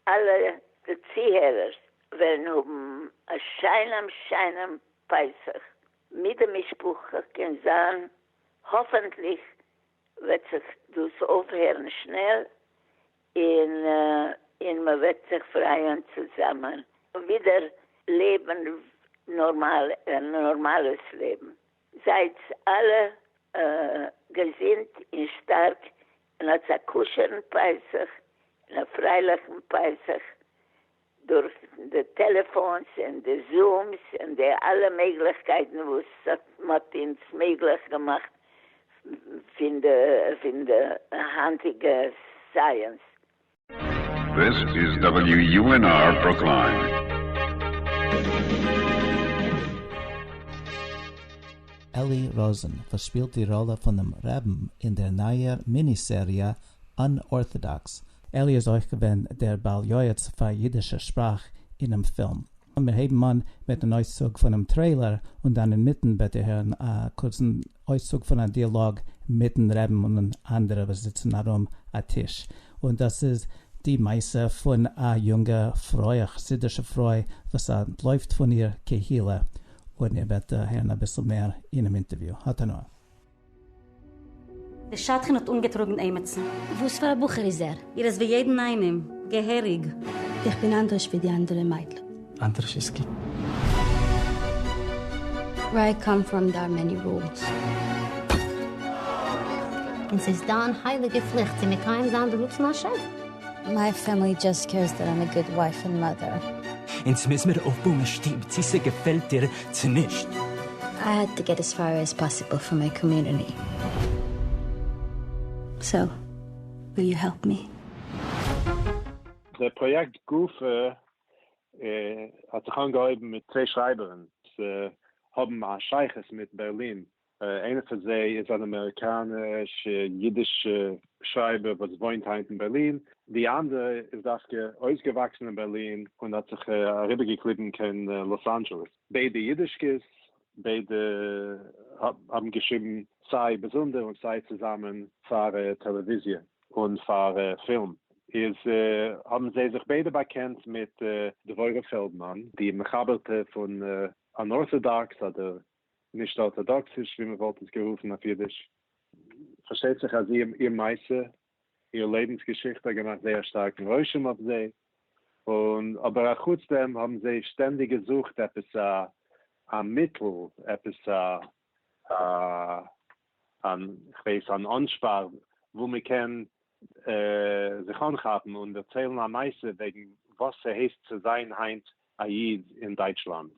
אלע די צוהערערס וועלן האבן א שיינעם שיינעם פסח מיט די משפחה, קען זיין האפענטליך וועט זיך דאס אויפהערן שנעל און און מען וועט זיך פרייען צוזאמען ווידער לעבן נארמאל א נארמאלעס לעבן. זייטס אלע געזונט און שטארק און האטס א כשר'ן פסח און א פרייליכן פסח דורך די טעלעפאונס און די זומס און די אלע מעגליכקייטן וואס מ'האט אונז מעגליך געמאכט פון די פון די היינטיגע סייענס. This is WUNR Brookline. אלי ראזען, וואס שפילט די ראלע פונעם רעבן אין דער נייער מיני-סעריע Unorthodox. אלי איז אויך געווען דער בעל יועץ פאר אידישע שפראך אינעם פילם. מיר הייבן אן מיט אן אויסצוג פונעם טרעילער, און דאן אינמיטן וועט איר הערן א קורצן אויסצוג פון א דיאלאג מיטן רעבן און אנדערע וואס זיצן ארום א טיש. און דאס איז די מעשה פון א יונגע פרוי, א חסידישע פרוי, וואס אנטלויפט פון איר קהילה, און איר וועט הערן אביסל מער אינעם אינטערוויו. האט הנאה. דער שדכן האט אנגעטראגן עימיצן. וואס פאר א בחור איז ער? ער איז ווי יעדן איינעם, געהעריג. איך בין אנדערש ווי די אנדערע מיידלעך. אנדערש איז גוט. Where I come from there are many rules. און ס'איז דיין הייליגע פליכט צו מקיים זיין די רצון השם. My family just cares that I'm a good wife and mother. אונז מוז מיר אויפבויען א שטוב צו ס'געפעלט דיר צו נישט. I had to get as far as possible from my community. So, will you help me? דער פראיעקט גופא האט זיך אנגעהויבן מיט צוויי שרייבערן וואס האבן א שייכות מיט בערלין. איינער פון זיי איז אן אמעריקאנישע אידישע שרייבער וואס וואוינט היינט אין בערלין, די אנדערע איז דווקא אויסגעוואקסן אין בערלין און האט זיך אריבערגעקליבן קיין לאס אנדזשעלעס. ביידע אידישקעס, ביידע האבן געשריבן סיי באזונדער און סיי צוזאמען פאר טעלעוויזיע און פאר פילם. איז האבן זיי זיך ביידע באקענט מיט דבורה פעלדמאן, די מחבר'טע פון Unorthodox אדער נישט ארטאדאקסיש ווי מען וואלט עס גערופן אויף אידיש. פארשטייט זיך אז איר מעשה, איר לעבנס געשיכטע האט געמאכט זייער שטארקן רושם אויף זיי, און אבער אחוץ דעם האבן זיי שטענדיג געזוכט עפעס א א מיטל, עפעס א א אן כ'ווייס אן אנשפאר וואו מען קען זיך אנכאפן און דערציילן א מעשה וועגן וואס ס'הייסט צו זיין היינט א איד אין דייטשלאנד.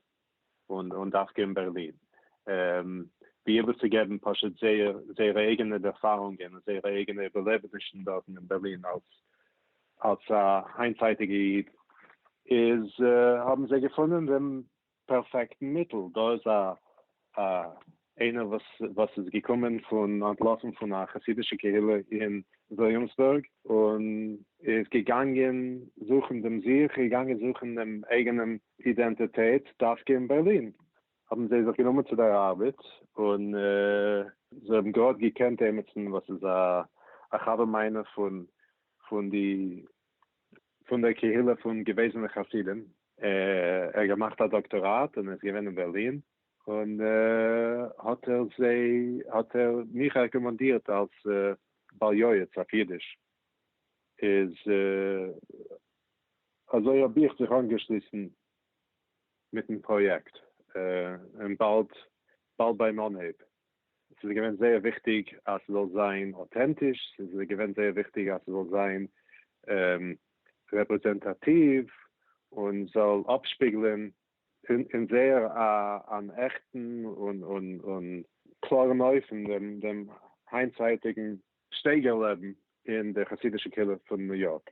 און דווקא אין בערלין, ווי איבערצוגעבן פשוט זייער זייערע אייגענע דערפארונגען און זייערע אייגענע איבערלעבענישן דארטן אין בערלין אלס אלס א היינטצייטיגע איד, איז האבן זיי געפונען דעם פערפעקטן מיטל, דא איז א א איינער וואס וואס איז געקומען פון אנטלאפן פון א חסידישע קהילה אין וויליאמסבורג און איז געגאנגען זוכן דעם זיך, געגאנגען זוכן דעם אייגענעם אידענטיטעט דווקא אין בערלין. האבן זיי זיך גענומען צו דער ארבעט און זיי האבן גראד געקענט עמיצן וואס איז א חבר מיינער פון פון די פון דער קהילה פון געוועזענע חסידים, ער האט געמאכט א דאקטאראט און איז געווען אין בערלין, און האט ער זיי האט ער מיך רעקאמאנדירט אלס בעל יועץ אויף אידיש, איז אזוי האב איך זיך אנגעשליסן מיטן פראיעקט, און באלד באלד ביים אנהייב. ס'איז געווען זייער וויכטיג אז ס'זאל זיין אויטענטיש, ס'איז געווען זייער וויכטיג אז ס'זאל זיין רעפרעזענטאטיוו און זאל אפשפיגלען אין זייער אן עכטן און קלארן אופן דעם היינטצייטיגן שטייגער לעבן אין דער חסידישער קהילה פון ניו יארק.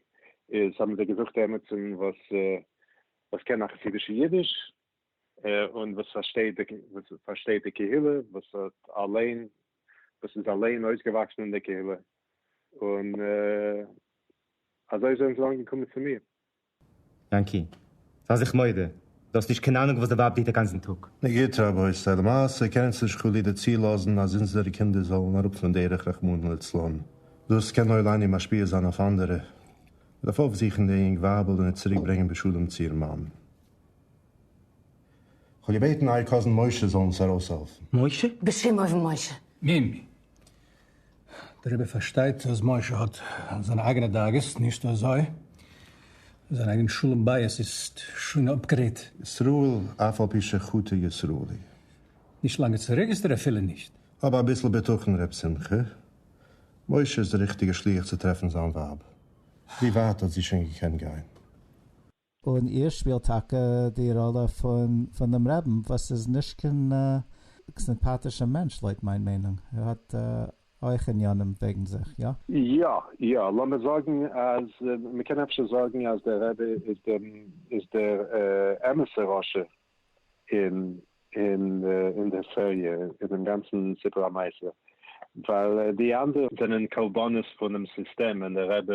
איז האבן זיי געזוכט עמיצן וואס קען א חסידישע אידיש און וואס פארשטייט די וואס פארשטייט די קהילה, וואס האט אליין וואס איז אליין אויסגעוואקסן אין די קהילה, און אזוי זענען זיי אנגעקומען צו מיר. יענקי, זיי זיך מודה, דו האסט נישט קיין אהנונג וואס די ווייב טוט א גאנצן טאג. נו גוט רבותי, למעשה קען אונז נישט חלילה צולאזן אז אונזערע קינדער זאלן אראפ פון דרך רחמנא לצלן. דאס קען לא עלינו משפיע זיין אויף אנדערע. מ'דארף אויפזוכן די יונג ווייבל און איר צוריק ברענגען בשלום צו איר מאן. כ'האב געבעטן אייער קאזין משה זאל אונז ארויסהעלפן. משה? בשום אופן משה. מימי. דער רבי פארשטייט אז משה האט זיינע אייגענע דאגות, נישט אזוי? זיין אייגן שלום בית איז שוין אפגערעדט. ישראל אף על פי שחטא ישראל הוא. נישט לאנג צוריק איז ער אפילו נישט. האב אביסל בטחון ר' שמחה. משה איז דער ריכטיגער שליח צו טרעפן זיין ווייב. ווי ווייט האט זי שוין געקענט גיין? און איר שפילט טאקע די ראלע פון פון דעם רעבן וואס איז נישט קיין סימפאטישע מענטש לויט מיין מיינונג, ער האט אויך עניינים וועגן זיך, יא? יא יא, לאמיר זאגן אז מ'קען אפשר זאגן אז דער רבי איז דער איז דער אמת'ער רשע אין אין אין דער סעריע, אין דעם גאנצן סיפור המעשה, ווייל די אנדערע זענען קרבנות פונעם סיסטעם און דער רבי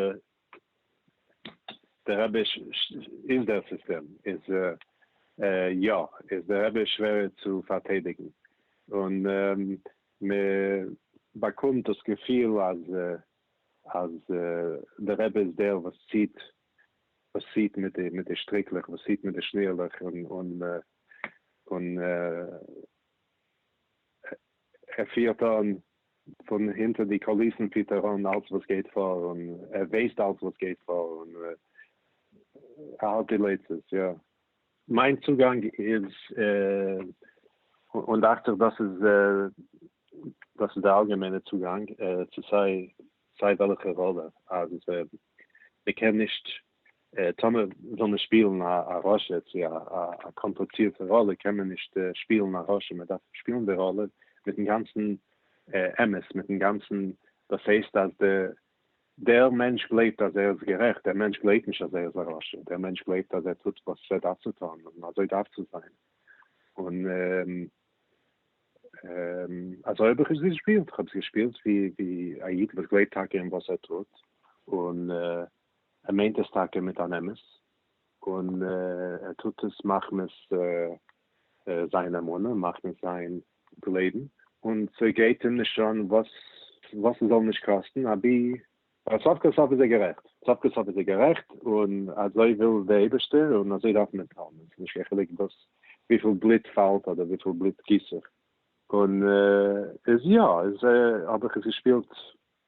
דער רבי איז דער סיסטעם, איז יא, איז דער רבי שווערער צו פארטיידיגן, און מען באקומט דאס געפיל אז אז דער רבי איז דער וואס ציט, וואס ציט מיט די מיט די שטריקלעך, וואס ציט מיט די שנירלעך, און און און ער פירט אן פון הינטער די קוליסן פירט ער אן אלץ וואס גייט פאר און ער ווייסט אלץ וואס גייט פאר און ער האלט די לייצעס, יא. מיין צוגאנג איז, און דאכט זיך דאס איז דאס איז דער אלגעמיינער צוגאנג צו סיי סיי וועלכע ראלע, אז מען קען נישט, טאמער וויל מען שפילן א רשע צו א קאמפליצירטע ראלע קען מען נישט שפילן א רשע, מען דארף שפילן די ראלע מיטן גאנצן אמת, מיטן גאנצן, דאס הייסט אז דער מענטש גלייבט אז ער איז גערעכט, דער מענטש גלייבט נישט אז ער איז א רשע, דער מענטש גלייבט אז ער טוט וואס ער דארף צו טון און אזוי דארף צו זיין, און. אַזוי האָב איך עס געשפּילט. איך האָב עס געשפּילט ווי ווי אַ ייִד וואָס גלייבט טאַקע אין וואָס ער טוט, און ער מיינט עס טאַקע מיט אַן אמת, און ער טוט עס מחמת זיין אמונה, מחמת זיין גלייבן, און ס'גייט אים נישט אן וואס וואס ס'זאל נישט קאסטן, אבי סוף כל סוף איז ער גערעכט, סוף כל סוף איז ער גערעכט, און אזוי וויל דער אייבערשטער און אזוי דארף מען טון, און ס'איז נישט קיין חילוק וואס וויפיל בלוט פאלט אדער וויפיל בלוט גיסט זיך, און איז יא, איז האב איך עס געשפילט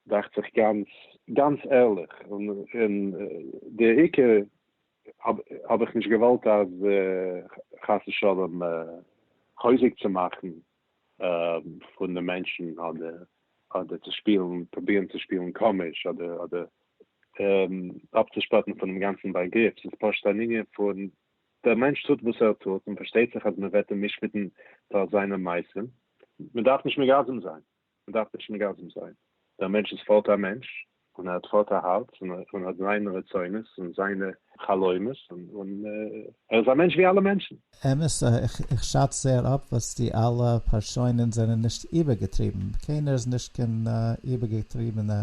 דאכט זיך גאנץ גאנץ ערליך, און און דער עיקר האב איך נישט געוואלט אז חס ושלום חוזק צו מאכן פון די מענטשן אדער אדער צו שפילן פרובירן צו שפילן קאמיש אדער אדער אפצושפאטן פונעם גאנצן באגריף, ס'איז פשוט אן ענין פון דער מענטש טוט וואס ער טוט און פארשטייט זיך אז מען וועט אים משפט'ן פאר זיינע מעשים, מען דארף נישט מגזם זיין. מען דארף נישט מגזם זיין, דער מענטש איז פארט א מענטש, און ער האט פארט א הארץ, און האט זיינע רצונות און זיינע חלומות, און ער איז א מענטש ווי אלע מענטשן. אמת, איך שאץ זייער אפ וואס די אלע פארשוינען זענען נישט איבערגעטריבן, קיינער איז נישט קיין איבערגעטריבענע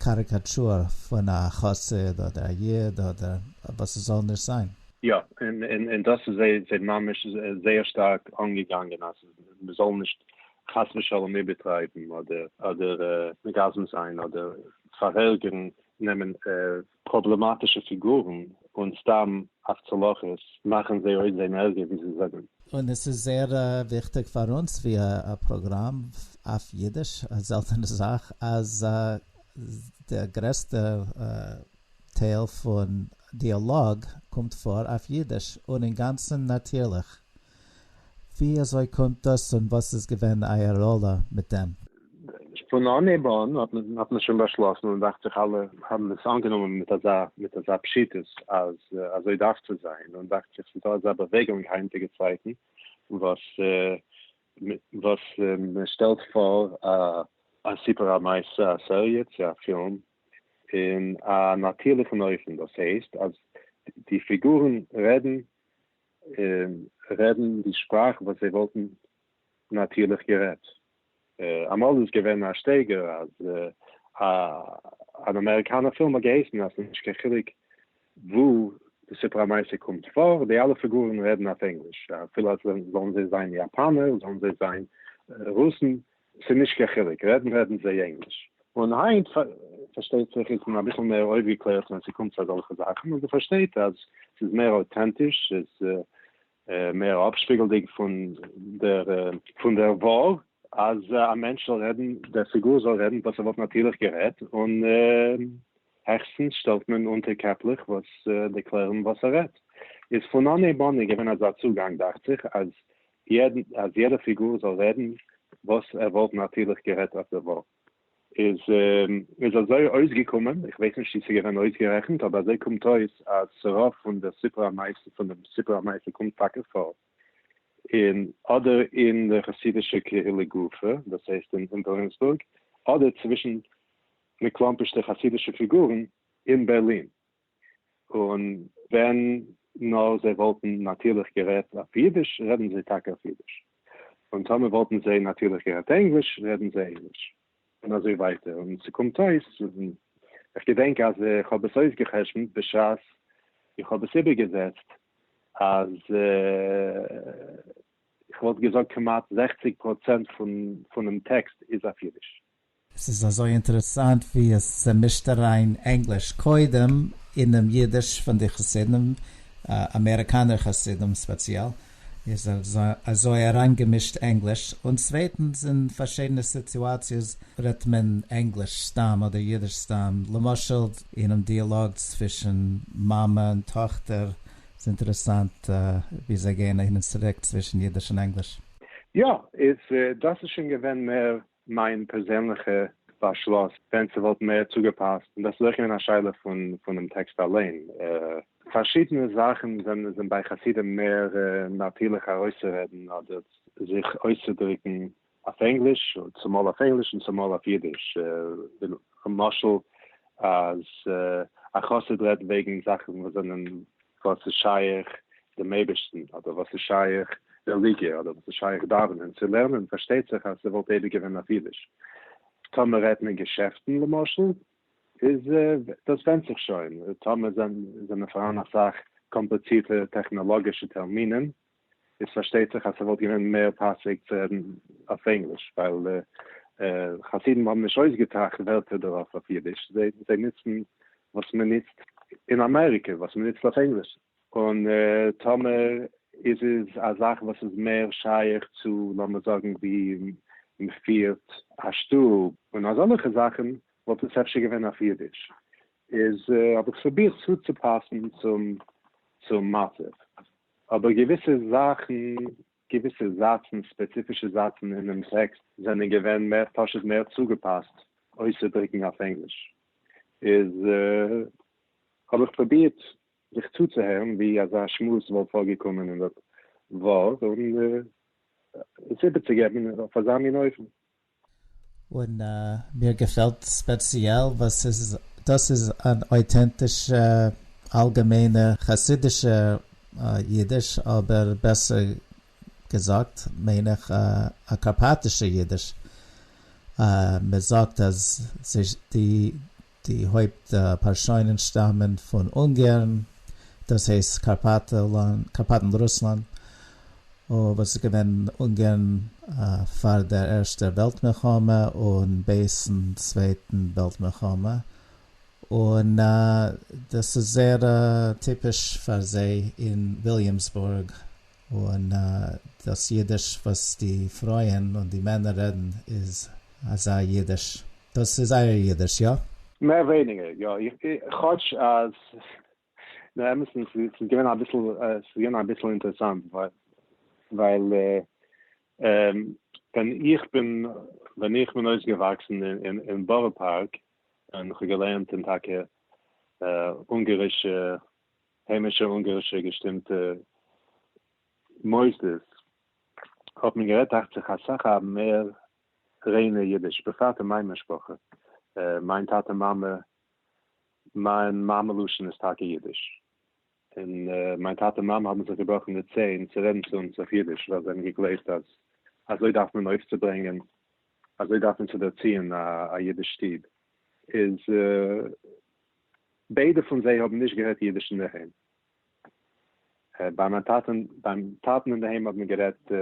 קאריקאטשור פון א חסיד אדער א איד אדער וואס עס זאל נישט זיין. יא, און דאס איז זיי ממש זייער שטארק אנגעגאנגען אז מען זאל נישט חס ושלום איבערטרייבן אדער אדער מגזם זיין אדער פארערגערן, נעמען פראבלעמאטישע פיגורן און סתם אויף צו להכעיס מאכן זיי אויסזען ערגער ווי זיי זענען. און עס איז זייער וויכטיג פאר אונז ווי א פראגראם אויף אידיש, א זעלטענע זאך אז דער גרעסטער טייל פון דיאלאג קומט פאר אויף אידיש און אינגאנצן נאטירליך. ווי אזוי קומט דאס און וואס איז געווען אייער ראלע מיט דעם? פון אנהייב אן האט מען האט מען שוין באשלאסן און דאכט זיך אלע האבן עס אנגענומען מיט אזא מיט אזא פשיטות אז אזוי דארף צו זיין און דאכט זיך ס'איז דא אזא באוועגונג היינטיגע צייטן וואס וואס מען שטעלט פאר א סיפור א מעשה א סעריע צו א פילם אין א נאטירליכן אופן דאס הייסט אז די פיגורן רעדן רעדן די שפראך וואס זיי וואלטן נאטירליך גערעדט. אמאל איז געווען א שטייגער אז אן אמעריקאנער פילם האט געהייסן אז ס'איז נישט קיין חילוק וואו די סיפור המעשה קומט פאר, די אלע פיגורן רעדן אויף ענגליש, אפילו אז זאלן זיי זיין יאפאנער, זאלן זיי זיין רוסן, ס'איז נישט קיין חילוק, רעדן רעדן זיי ענגליש. און היינט פארשטייט זיך איז מען אביסל מער אויפגעקלערט ווען ס'קומט צו אזעלכע זאכן, און מ'פארשטייט אז ס'איז מער אויטענטיש, ס'איז מער אפשפיגלדיג פון דער פון דער וואר, אז א מענטש זאל רעדן, דער פיגור זאל רעדן וואס ער וואלט נאטירליך גערעדט, און העכסטנס שטעלט מען אונטער קעפלעך וואס דערקלערן וואס ער רעדט. איז פון אנהייב אן איז געווען אזא צוגאנג דאכט זיך אז יעדן אז יעדע פיגור זאל רעדן וואס ער וואלט נאטירליך גערעדט אויף דער וואר. איז איז אזוי אויסגעקומען, איך ווייס נישט צו ס'איז געווען אויסגערעכנט, אבער אזוי קומט אויס אז ס'רוב פון דער סיפור המעשה פון דעם סיפור המעשה קומט טאקע פאר אין אדער אין דער חסידישער קהילה גופא, דאס הייסט אין וויליאמסבורג, אדער צווישן מקלאמפערשטע חסידישע פיגורן אין בערלין. און ווען נאר זיי וואלטן נאטירליך גערעדט אויף אידיש, רעדן זיי טאקע אויף אידיש. און טאמער וואלטן זיי נאטירליך גערעדט ענגליש, רעדן זיי ענגליש. און אזוי ווייטער. און ס'קומט אויס, איך געדענק אז איך האב עס אויסגע'חשבונ'ט בשעת איך האב עס איבערגעזעצט, אז איך וואלט געזאגט כמעט זעכציג פראצענט פונעם טעקסט איז אויף אידיש. עס איז אזוי אינטערעסאנט ווי עס מישט אריין ענגליש קודם אינעם אידיש פון די חסידים, אמעריקאנער חסידים ספעציעל, איז אזוי אריינגעמישט ענגליש, און צווייטנס אין פארשידענע סיטואציעס רעדט מען ענגליש סתם אדער אידיש סתם, למשל אינעם דיאלאג צווישן מאמע און טאכטער, איז אינטערעסאנט ווי זיי גייען אהין און צוריק צווישן אידיש און ענגליש. יא, איז דאס איז שוין געווען מער מיין פערזענליכע באשלוס ווען ס'וואלט מער צוגעפאסט, און דאס איז אויך געווען א שאלה פון פונעם טעקסט אליין. פארשידענע זאכן זענען זענען ביי חסידים מער נאטירליך ארויסצורעדן אדער זיך אויסצודריקן אויף ענגליש, צומאל אויף ענגליש און צומאל אויף אידיש. למשל אז א חסיד רעדט וועגן זאכן וואס זענען וואס איז שייך דעם אייבערשטן אדער וואס איז שייך. רעליגיע אדער וואס איז שייך דאווענען צו לערנען, פארשטייט זיך אז ס'וואלט אייביג געווען אויף אידיש. טאמער רעדט מען געשעפטן למשל, איז דאס ווענדט זיך שוין, טאמער זענען פארהאן אסאך קאמפליצירטע טעכנאלאגישע טערמינען, איז פארשטייט זיך אז ס'וואלט געווען מער פאסיג צו רעדן אויף ענגליש, ווייל חסידים האבן נישט אויסגעטראכט ווערטער דערויף אויף אידיש, זיי נוצן וואס מען נוצט אין אמעריקע, וואס מען נוצט אויף ענגליש. און טאמער איז עס א זאך וואס איז מער שייך צו לאמיר זאגן ווי מען פירט א שטוב און אזאלעכע זאכן, וואלט עס אפשר געווען אויף אידיש. איז האב איך פרובירט צוצופאסן צום צום מצב. אבער געוויסע זאכן, געוויסע זאצן, ספעציפישע זאצן אינעם טעקסט זענען געווען מער פשוט מער צוגעפאסט אויסצודריקן אויף ענגליש. איז האב איך פרובירט זיך צוצוהערן ווי אזא שמועס וואלט פארגעקומען אין דער וואר און עס איבערצוגעבן אויף אזא מין אופן. און מיר געפעלט ספעציעל וואס איז דאס איז אן אויטענטישע אלגעמיינע חסידישע אידיש, אבער בעסער געזאגט מיין איך א קארפאטישע אידיש. מען זאגט אז די די הויפט פארשוינען שטאמען פון אונגערן, דאס הייסט קארפאטן רוסלאנד, וואס איז געווען אונגערן פאר דער ערשטער וועלט מלחמה און בעת'ן צווייטן וועלט מלחמה, און דאס איז זייער טיפיש פאר זיי אין וויליאמסבורג, און דאס אידיש וואס די פרויען און די מענער רעדן איז אזא אידיש. דאס איז אייער אידיש, יא? מער ווייניגער יא, כאטש אז אין אמת'ן ס'איז געווען אביסל, ס'איז געווען אביסל אינטערעסאנט ווייל ווען איך בין ווען איך בין אויסגעוואקסן אין בארא פארק און כ'האב געלערנט אין טאקע אונגארישע היימישע אונגארישע געשטימטע מוסדות האט מען גערעדט דאכט זיך אסאך א מער ריינע אידיש, בפרט אין מיין משפחה, מיין טאטע מאמע, מיין מאמע לשון איז טאקע אידיש, און מיין טאטע מאמע האבן זיך געבראכן די ציין צו רעדן צו אונז אויף אידיש, ווייל זיי האבן געגלייבט אז אזוי דארף מען אויפצוברענגען, אזוי דארף מען צו ערציען א אידיש שטוב, איז ביידע פון זיי האבן נישט גערעדט אידיש אינדערהיים. ביי מיין טאטען, ביים טאטען אינדערהיים האט מען גערעדט,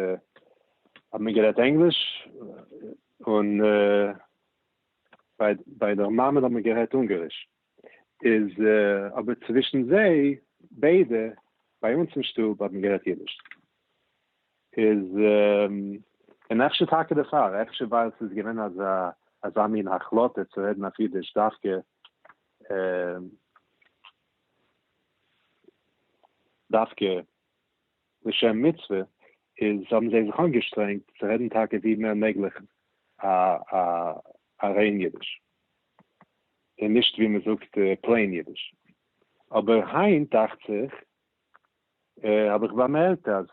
האט מען גערעדט ענגליש, און ביי ביי דער מאמען האט מען גערעדט אונגאריש. איז אבער צווישן זיי ביידע, ביי אונז אין שטוב האט מען גערעדט אידיש. איז און אפשר טאקע דערפאר, אפשר ווייל ס'איז געווען אזא אזא מין החלטה צו רעדן אויף אידיש דווקא דווקא לשם מצוה, איז האבן זיי זיך אנגעשטרענגט צו רעדן טאקע ווי מער מעגליך א א ריין אידיש, און נישט ווי מ'זאגט plain אידיש. אבער היינט דאכט זיך האב איך באמערקט אז,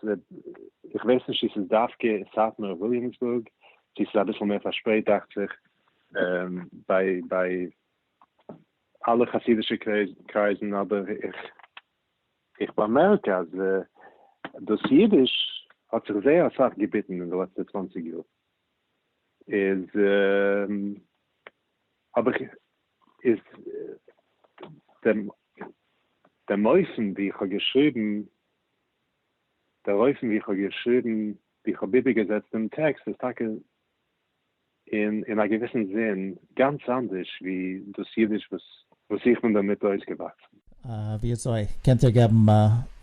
איך ווייס נישט צו ס'איז דווקא אין סאטמאר וויליאמסבורג, צו ס'איז אביסל מער פארשפרייט דאכט זיך ביי ביי אלע חסידישע קרייזן, אבער איך איך באמערק אז דאס אידיש האט זיך זייער אסאך געביטן אין די לעצטע צוואנציג יאר, איז האב איך איז דעם דעם אופן ווי איך האב געשריבן, דער אופן ווי איך האב געשריבן, ווי איך האב איבערגעזעצט דעם טעקסט איז טאקע אין אין א געוויסן זין גאנץ אנדערש ווי דאס אידיש וואס וואס איך בין דערמיט אויסגעוואקסן. וויאזוי? קענט איר געבן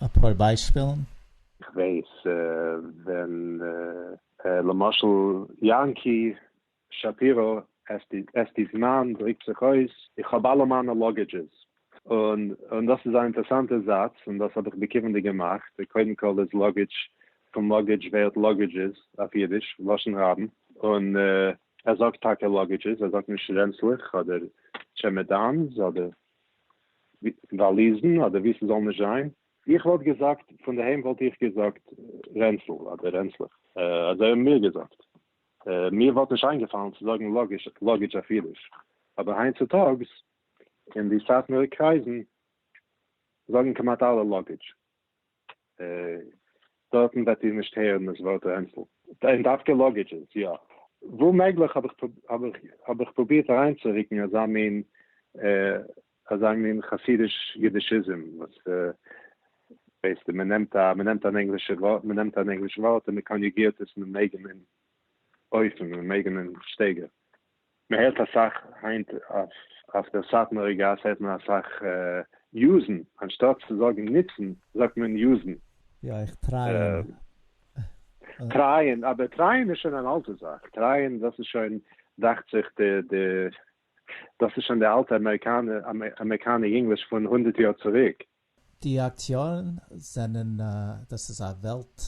אפאר ביישפילן? איך ווייס ווען למשל יענקי שפירא, אסתי'ס מאן דריקט זיך אויס, איך האב אלע מיינע luggages. און און דאס איז א אינטערעסאנטע זאץ, און דאס האב איך בכיוונ'דיג געמאכט, קודם כל איז luggage, פון luggage ווערט luggages אויף אידיש, לשון רבים, און ער זאגט טאקע luggages, ער זאגט נישט רענצלעך אדער טשעמעדאנס אדער וואליזן אדער ווי ס'זאל נישט זיין. איך וואלט געזאגט, פון דערהיים וואלט איך געזאגט רענצל אדער רענצלעך, אזוי האבן מיר געזאגט. מיר וואלט נישט איינגעפאלן צו זאגן luggage אויף אידיש, אבער היינט צוטאגס אין די סאטמארע קרייזן זאגן כמעט אלע luggage. דארטן וועט איר נישט הערן דאס ווארט רענצל. און דווקא לאגעדזשעס, יא. וואו מעגליך האב איך האב איך פרובירט אריינצורוקן אזא מין אזא מין חסידיש אידישיזם וואס ווייסטו מען נעמט א מען נעמט אן ענגלישע ווארט מען נעמט אן ענגליש ווארט און מען קאניוגירט עס אינעם אייגענעם אופן אינעם אייגענעם שטייגער. מען הערט אסאך היינט אויף דער סאטמארער גאס הערט מען אסאך יוזן, אנשטאט צו זאגן נוצן זאגט מען יוזן. יא איך טרייען. טרייען, אבער טרייען איז שוין אן אלטע זאך, טרייען דאס איז שוין דאכט זיך די די דאס איז שוין די אלטע אמעריקאנע אמעריקאנע ענגליש פון הונדערט יאר צוריק. די אקטיארן זענען, דאס איז א וועלט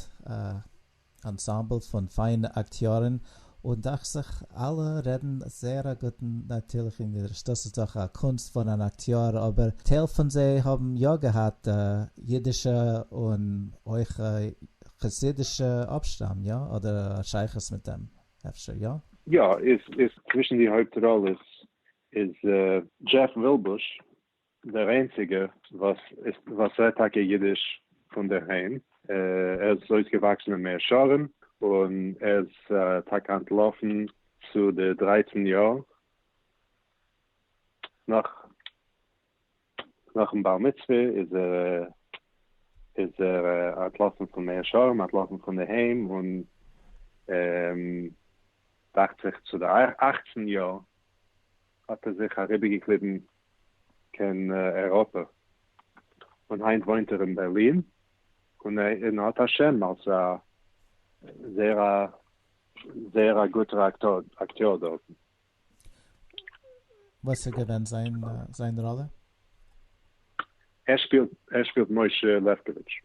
אנסאמבל פון פיינע אקטיארן, און דאכט זיך אלע רעדן זייער א גוטן נאטירליכן אידיש, דאס איז דאך א קונסט פון אן אקטיאר, אבער טייל פון זיי האבן יא געהאט אידישע און אויך חסידישע אפשטאם, יא? אדער א שייכות מיט דעם אפשר, יא? יא, איז איז צווישן די הויפט ראלעס איז דזשעף ווילבוש דער איינציגער וואס וואס רעדט טאקע אידיש פון דערהיים, ער איז אויסגעוואקסן אין מאה שערים און ער איז טאקע אנטלאפן צו די דרייצן יאר נאך נאכן בר מצוה איז ער איז ער אנטלאפן פון מאה שערים, אנטלאפן פון דערהיים און דאכט זיך צו די אכצן יאר האט ער זיך אריבערגעקליבן קיין אייראפע, און היינט וואוינט ער אין בערלין, און ער האט א שם אלס א זייער א זייער א גוטער אקטיאר דארטן. וואס איז געווען זיין זיין ראלע? ער שפילט ער שפילט משה לעפקאוויטש.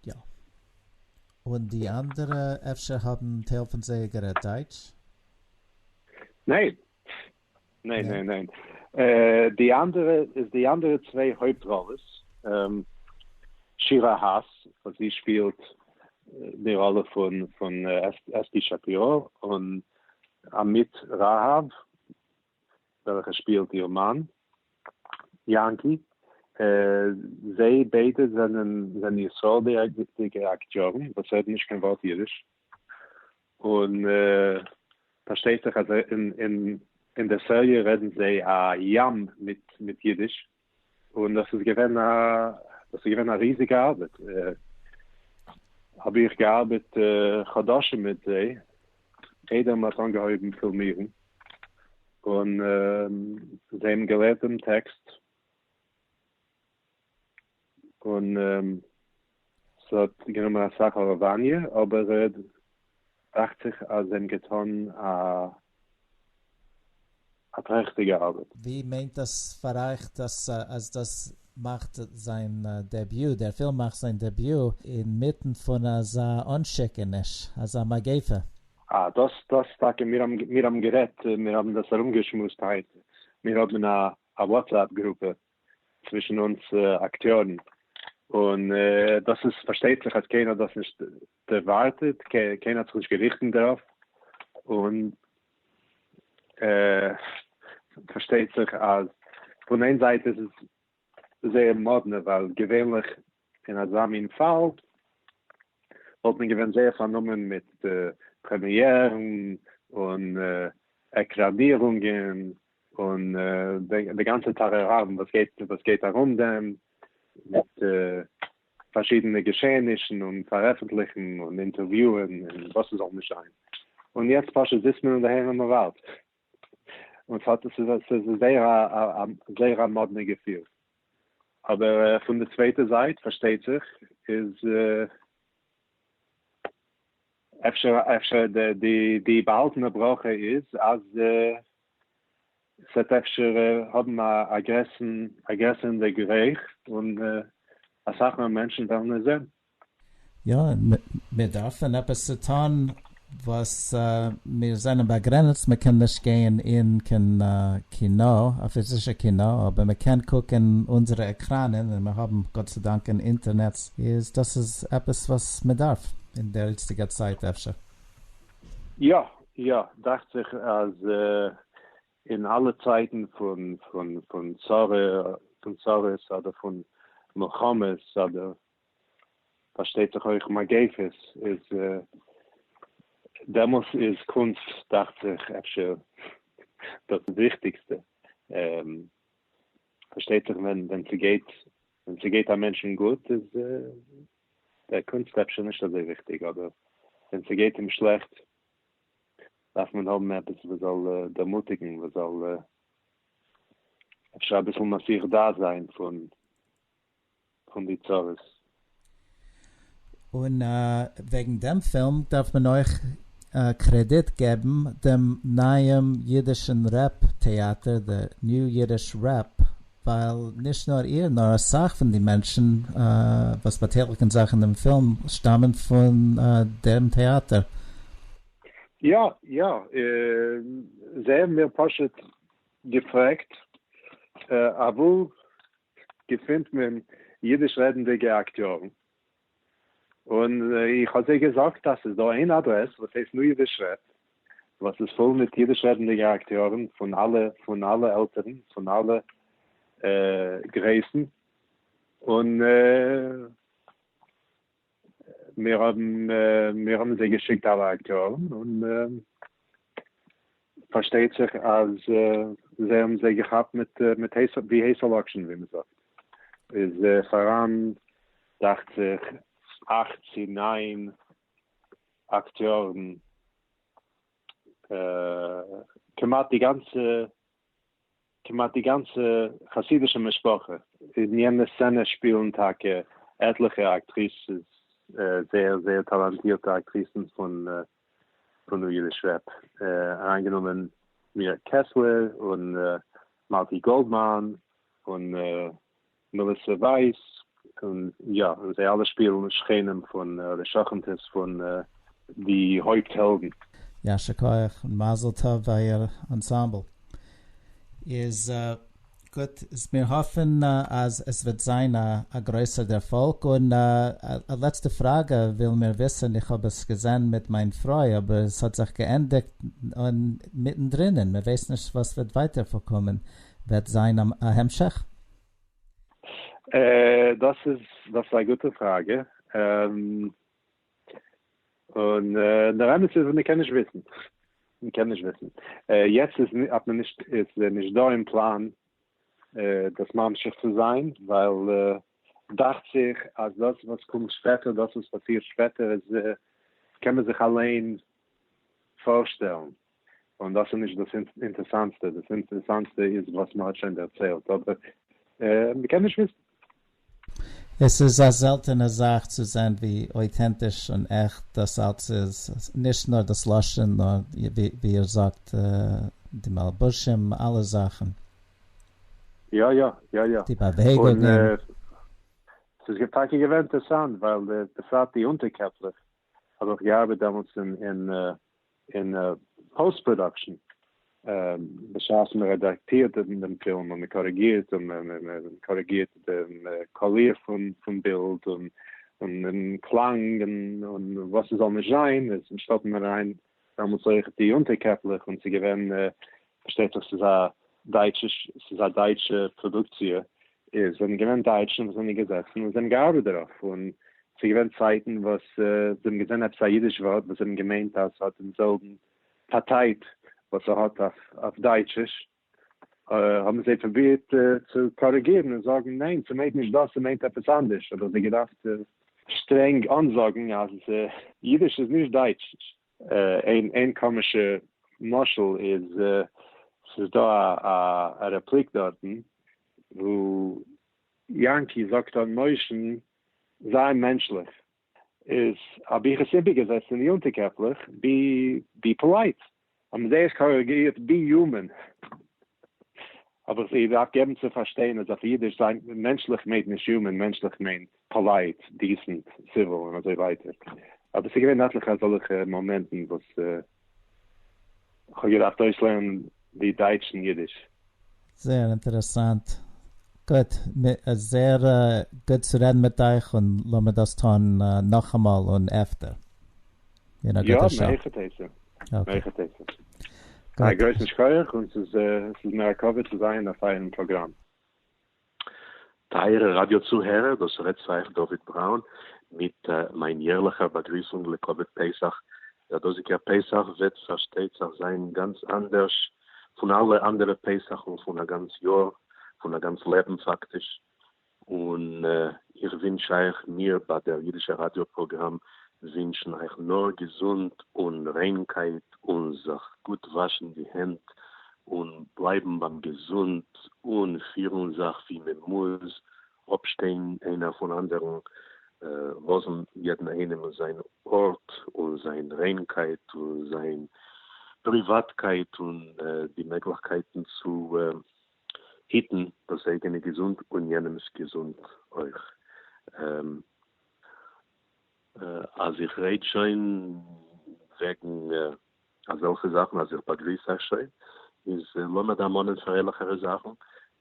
יא. און די אנדערע אפשר האבן טייל פון זיי גערעדט דייטש? ניין. ניין ניין ניין. די אנדערע איז די אנדערע צוויי הויפט ראלעס, שירה האס וואס זי שפילט די ראלע פון פון אסתי שפירא, און עמית רהב וועלכע שפילט איר מאן יאנקי, זיי ביידע זענען זענען ישראל'דיגע אקטיארן וואס רעדן נישט קיין ווארט אידיש, און פארשטייט זיך אז אין דער סעריע רעדן זיי א ים מיט מיט אידיש, און דאס איז געווען א דאס איז געווען א ריזיגע ארבעט, האב איך געארבעט חדשים מיט זיי איידער מען האט אנגעהויבן פילמירן, און זיי האבן געלערנט דעם טעקסט, און ס'האט גענומען אסאך הארעוואניע, אבער דאכט זיך אז זיי האבן געטאן א פרעכטיגע ארבעט. ווי מיינט דאס פאר אייך דאס אז דאס מאכט זיין דעביו, דער פילם מאכט זיין דעביו אינמיטן פון אזא אנשיקעניש, אזא מגיפה? אה, דאס דאס טאקע, מיר האבן מיר האבן גערעדט, מיר האבן דאס ארומגעשמועסט היינט, מיר האבן א א וואטסעפפ גרופע צווישן אונז אקטיארן, און דאס איז פארשטייט זיך אז קיינער האט דאס נישט דערווארטעט, קיינער האט זיך נישט געריכטן דערויף, און פארשטייט זיך אז פון איין זייט איז עס זייער מאדנע ווייל געווענליך אין אזא מין פאל וואלט מען געווען זייער פארנומען מיט פרעמיערן און עקראנירונגען און די גאנצע טאראראם וואס גייט וואס גייט ארום דעם מיט פארשידענע געשעענישן און פארעפנטליכן און אינטערוויוען און וואס עס זאל נישט זיין. און יעצט פשוט זיצט מען אינדערהיים און מען ווארט. און ס'האט עס איז עס איז זייער א זייער א מאדנע געפיל. אבער פון די צווייטע זייט פארשטייט זיך איז אפשר אפשר די די די באהאלטענע ברכה איז אז ס'וועט אפשר האבן א גרעסן א גרעסערן דערגרייך און אסאך מער מענטשן וועלן עס זען. יא, מיר דארפן עפעס צו טון וואס מיר זענען באגרעניצט, מען קען נישט גיין אין קיין קינא, א פיזישע קינא, אבער מען קען קוקן אונזערע עקראנען און מיר האבן גאט צו דאנקען אינטערנעט, איז דאס איז עפעס וואס מען דארף אין דער איצטיגער צייט אפשר. יא, יא, דאכט זיך אז אין אלע צייטן פון פון פון צרה, פון צרות אדער פון מלחמות אדער. פארשטייט זיך אויך מגיפות, איז דעמאלס איז קונסט דאכט זיך אפשר דאס וויכטיגסטע. פארשטייט זיך ווען ווען ס'גייט ווען ס'גייט א מענטשן גוט איז דער קונסט אפשר נישט אזוי וויכטיג, אבער ווען ס'גייט אים שלעכט דארף מען האבן עפעס וואס זאל דערמוטיגן, וואס זאל אפשר אביסל מסיח דעת זיין פון פון די צרות. און וועגן דעם פילם דארף מען אויך קרעדיט געבן דעם נייעם אידישן רעפ טעאטער, The New Yiddish Rep, ווייל נישט נאר איר נאר אסאך פון די מענטשן וואס באטייליגן זיך אין דעם פילם שטאמען פון דעם טעאטער. יא יא, זיי האבן מיר פשוט געפרעגט אוואו געפינט מען אידיש רעדנדיגע אקטיארן, און איך האב זיי געזאגט אז ס'איז דא איין אדרעס וואס הייסט New Yiddish Rep וואס איז פול מיט אידיש רעדנדיגע אקטיארן פון אלע פון אלע עלטערן פון אלע גרייסן, און מיר האבן מיר האבן זיי געשיקט אלע אקטיארן, און פארשטייט זיך אז זיי האבן זיי געכאפט מיט מיט הייסע ווי הייסע לאקשן ווי מ'זאגט, איז פאראן דאכט זיך אכט צו ניין אקטיארן, כמעט די גאנצע כמעט די גאנצע חסידישע משפחה אין יענע סצענע שפילן טאקע עטליכע אקטריסעס, זייער זייער טאלאנטירטע אקטריסן פון פון New Yiddish Rep, אריינגענומען מירא קעסלער און מלכי גאלדמאן און מעליסע ווייס, און יא, און זיי אלע שפילן שכנים פון אדער שכנ'טעס פון די הויפט העלדן. יישר כח און מזל טוב אייער אנסאמבל איז גוט, איז מיר האפן אז עס וועט זיין א גרויסער דערפאלג, און א לעצטע פראגע ווילן מיר וויסן, איך האב עס געזען מיט מיין פרוי אבער עס האט זיך געענדיגט מיטן דרינען, מען ווייסט נישט וואס וועט ווייטער פארקומען, וועט זיין א המשך? דאס איז דאס איז א גוטע פראגע, און דער אמת איז מען קען נישט וויסן, מען קען נישט וויסן, יעצט איז האט מען נישט איז נישט דא אין פלאן דאס ממשיך צו זיין, ווייל דאכט זיך אז דאס וואס קומט שפעטער, דאס וואס פאסירט שפעטער איז קען מען זיך אליין פארשטעלן, און דאס איז נישט דאס אינטערסאנטסטע, דאס אינטערסאנטסטע איז וואס מען האט שוין דערציילט, אבער מען קען נישט וויסן. עס איז א זעלטענע זאך צו זען ווי אויטענטיש און עכט דאס אלץ איז, נישט נאר דאס לשון, נאר ווי איר זאגט די מלבושים, אלע זאכן. יא יא, יא יא. די באוועגונגען. און ס'איז טאקע געווען אינטערסאנט ווייל בפרט די אונטערקעפלעך האב איך געארבעט דעמאלטס אין אין post production, בשעת מען רעדאקטירט דעם פילם און מען קארעגירט און מען קארעגירט דעם קאליר פון בילד און דעם קלאנג און וואס עס זאל נישט זיין, איז שטעלט מען אריין דעמאלטס אויך די אונטערקעפלעך און ס'איז געווען, פארשטייט זיך ס'איז א דייטשיש, ס'איז א דייטשע פראדוקציע, איז זענען געווען דייטשן וואס זענען געזעצן און זיי האבן געארבעט דערויף, און ס'איז געווען צייטן וואס זיי האבן געזען עפעס א אידיש ווארט וואס זיי האבן געמיינט אז ס'האט דעם זעלבן פאטייט וואס ס'האט אויף דייטשיש, האבן זיי פרובירט צו קארעגירן און זאגן ניין ס'מיינט נישט דאס ס'מיינט עפעס אנדערש, האב איך זיי געדארפט שטרענג אנזאגן אז אידיש איז נישט דייטשיש. איין קאמישע משל איז, ס'איז דא א רעפליק דארטן וואו יענקי זאגט אן משה'ן זיי מענטשליך, איז האב איך עס איבערגעזעצט אין די אונטערקעפלעך be polite, האבן זיי עס קארעגירט be human, האב איך זיי געדארפט געבן צו פארשטיין אז אויף אידיש זיין מענטשליך מיינט נישט human, מענטשליך מיינט polite, decent, civil און אזוי ווייטער. אבער ס'איז געווען עטליכע אזעלכע מאמענטן וואס כ'האב געדארפט אויסלערנען די דייטשן אידיש. זייער אינטערעסאנט. גוט, זייער גוט צו רעדן מיט אייך און לאמיר דאס טון נאכאמאל און עפטער. אין א יא, גוטע שעה. מהיכא תיתי. okay. מהיכא תיתי. א גרויסן שכוח און ס'איז מיר א כבוד צו זיין אויף אייערן פראגראם. טייערע ראדיא צוהערער, דאס רעדט צו אייך דוד בראון. מיט מיין יערליכער באגריסונג לכבוד פסח. דער דאזיגער פסח וועט פארשטייט זיך זיין גאנץ אנדערש פון אלע אנדערע פסח'ן פון א גאנץ יאר, פון א גאנץ לעבן פאקטיש, און איך ווינטש אייך, מיר ביי דער אידישער ראדיא פראגראם ווינטשן אייך נאר געזונט און ריינקייט און זיך גוט וואשן די הענט און בלייבן ביים געזונט און פירן זיך ווי מען מוז, אפשטיין איינער פון אנדערן, לאזן יעדן איינעם זיין ארט און זיין ריינקייט און זיין פריוואטקייט און די מעגליכקייטן צו היטן דאס אייגענע געזונט און יענעמ'ס געזונט אויך. אז איך רעד שוין וועגן אזעלכע זאכן, אז איך באגריס אייך שוין, איז לאמיר דערמאנען פרייליכערע זאכן,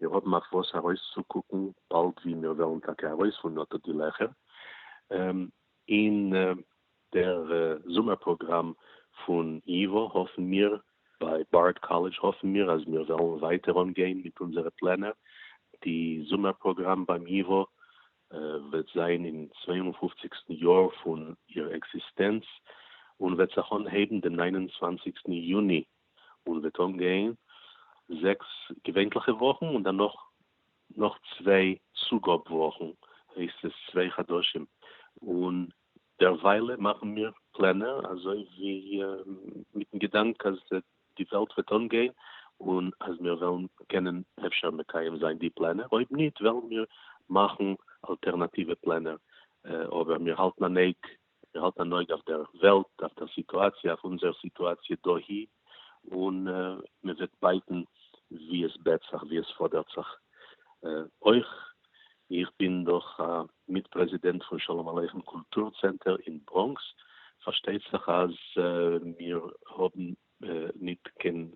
מיר האבן אויף וואס ארויסצוקוקן באלד ווי מיר וועלן טאקע ארויס פון אט די לעכער אין דער זומער פראגראם פון ייווא האפן מיר, ביי בארד קאלעדזש האפן מיר אז מיר וועלן ווייטער אנגיין מיט אונזערע פלענער, די זומער פראגראם ביים ייווא וועט זיין אין צוויי און פופציגסטן יאר פון איר עקזיסטענץ און וועט זיך אנהייבן דעם ניין און צוואנציגסטן יוני און וועט אנגיין זעקס געווענטליכע וואכן און דערנאך נאך צוויי צוגאב וואכן, הייסט עס צוויי חדשים, און דערוויילע מאכן מיר פלענער אזוי ווי מיטן געדאנק אז די וועלט וועט אנגיין און אז מיר וועלן קענען אפשר מקיים זיין די פלענער, אויב ניט וועלן מיר מאכן אלטערנאטיווע פלענער, אבער מיר האלטן אן אויג, מיר האלטן אן אויג אויף דער וועלט, אויף דער סיטואציע, אויף אונזער סיטואציע דאהי, און מען וועט בייטן ווי עס בעט זיך, ווי עס פאדערט זיך. אויך איך בין דאך א מיט-פרעזידענט פון שלום עליכם קולטור צענטער אין בראנקס, פארשטייט זיך אז מיר האבן ניט קיין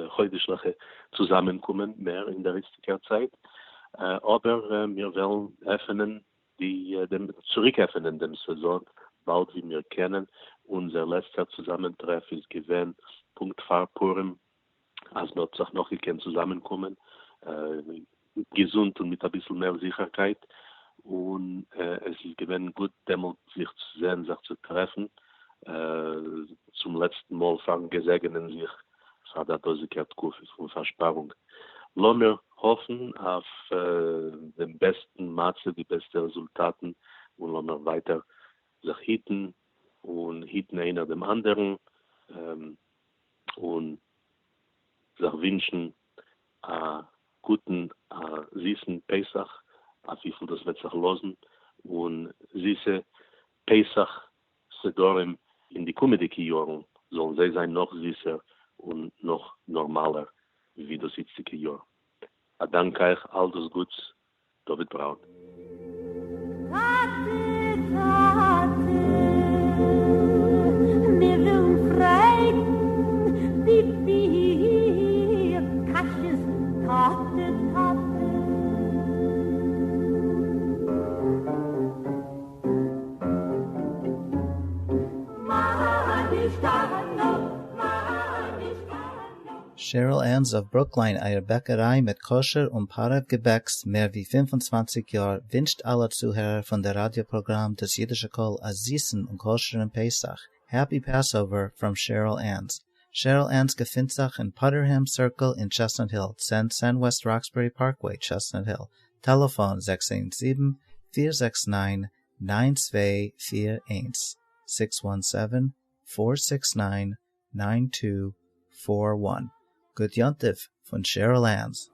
חודש'ליכע צוזאמענקומען מער אין דער איצטיגער צייט, אבער מיר וועלן עפענען די דעם צוריק עפענען דעם סעזאן באלד ווי מיר קענען, אונזער לעצטער צוזאמענטרעף איז געווען פונקט פאר פורים, אז מען האט זיך נאך געקענט צוזאמענקומען געזונט און מיט אביסל מער זיכערקייט, און עס איז געווען גוט דעמאלט זיך צו זען, זיך צו טרעפן צום לעצטן מאל פארן געזעגענען זיך פאר דער דאזיגער תקופה פון פארשפארונג. לאמיר האפן אויף דעם בעסטן מצב, די בעסטע רעזולטאטן, און לאמיר ווייטער זיך היטן און היטן איינער דעם אנדערן, און זיך ווינטשן א גוטן א זיסן פסח אויף וויפיל דאס וועט זיך לאזן, און זיסע פסח סדרים אין די קומעדיגע יארן זאלן זיי זיין נאך זיסער און נאך נארמאלער ווי דאס איצטיגע יאר. א דאנק אייך, אל דאס גוטס, דוד בראון. טאטע, טאטע, מיר ווילן פרעגן די פיר קשיות, טאטע, טאטע. מה נשתנה, מה נשתנה. Cheryl Ann's of Brookline אייער בעקעריי מיט כשר און פארעווע געבעקס מער ווי 25 יאר ווינטשט אלע צוהערער פון דער ראדיא פראגראם דאס אידישע קול א זיסן און כשר'ן פסח Happy Passover from Cheryl Ann's Cheryl Ann's געפינט זיך אין Putterham Circle אין Chestnut Hill, 1010 West Roxbury Parkway, Chestnut Hill, טעלעפאן 617 469 9241 617 469 9241. גוט יום טוב פון Cheryl Ann's.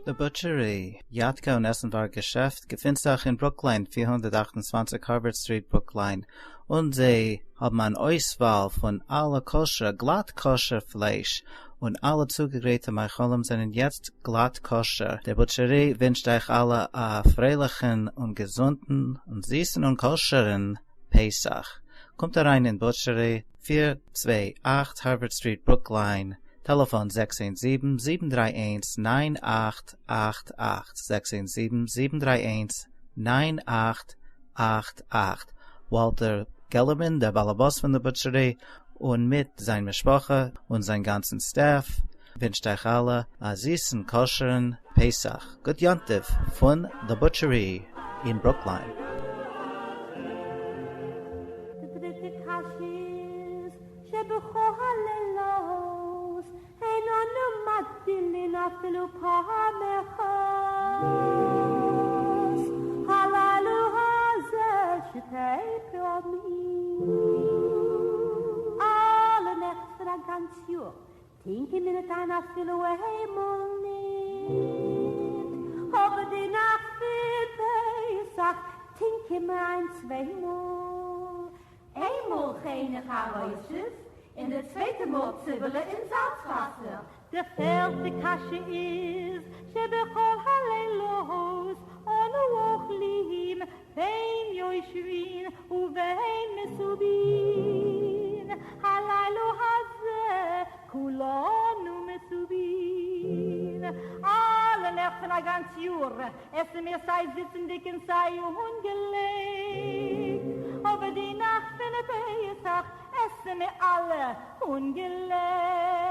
The Butchery, יאטקע און עסנווארג געשעפט, געפינט זיך אין Brookline, 428 Harvard Street, Brookline, און זיי האבן אן אויסוואל פון אלע כשר'ע, גלאט כשר פלייש, און אלע צוגעגרייטע מאכלים זענען יעצט גלאט כשר. דער Butchery ווינטשט אייך אלע א פרייליכן און געזונטן און זיסן און כשר'ן פסח. קומט אריין אין Butchery, 428 Harvard Street, Brookline, טעלעפאן 617 731 9888, 617 731 9888. Walter Gellerman, דער באלעבאס פון דער Butchery, און מיט זיין משפחה און זיין גאנצן staff. ווינטשט אייך אלע א זיסן כשר'ן פסח. גוט יום טוב פון The Butchery אין ברוקליין. די דריטע קשיא איז שבכל הלילות אין אנו מגדילין אפילו פעם אחת הלילה הזה שתי פעמים אלע נעכט פון א גאנץ יאר טינקען מיר ניט איין אפילו איינמאל ניט אבער די נאכט פון פסח טינקען מיר איין צוויי מאל איינמאל כריין און חרוסת, און די צווייטע מאל ציבעלע אין זאלץ וואסער. די פערטע קשיא איז שבכל הלילות אנו אוכלים בין יושבין ובין מסובין הלילה הזה כולנו מסובין אלע נעכט פון א גאנץ יאר עסן מיר סיי זיצנדיג און סיי אנגעלייגט, אבער די נאכט פון פסח עסן מיר אלע אנגעלייגט.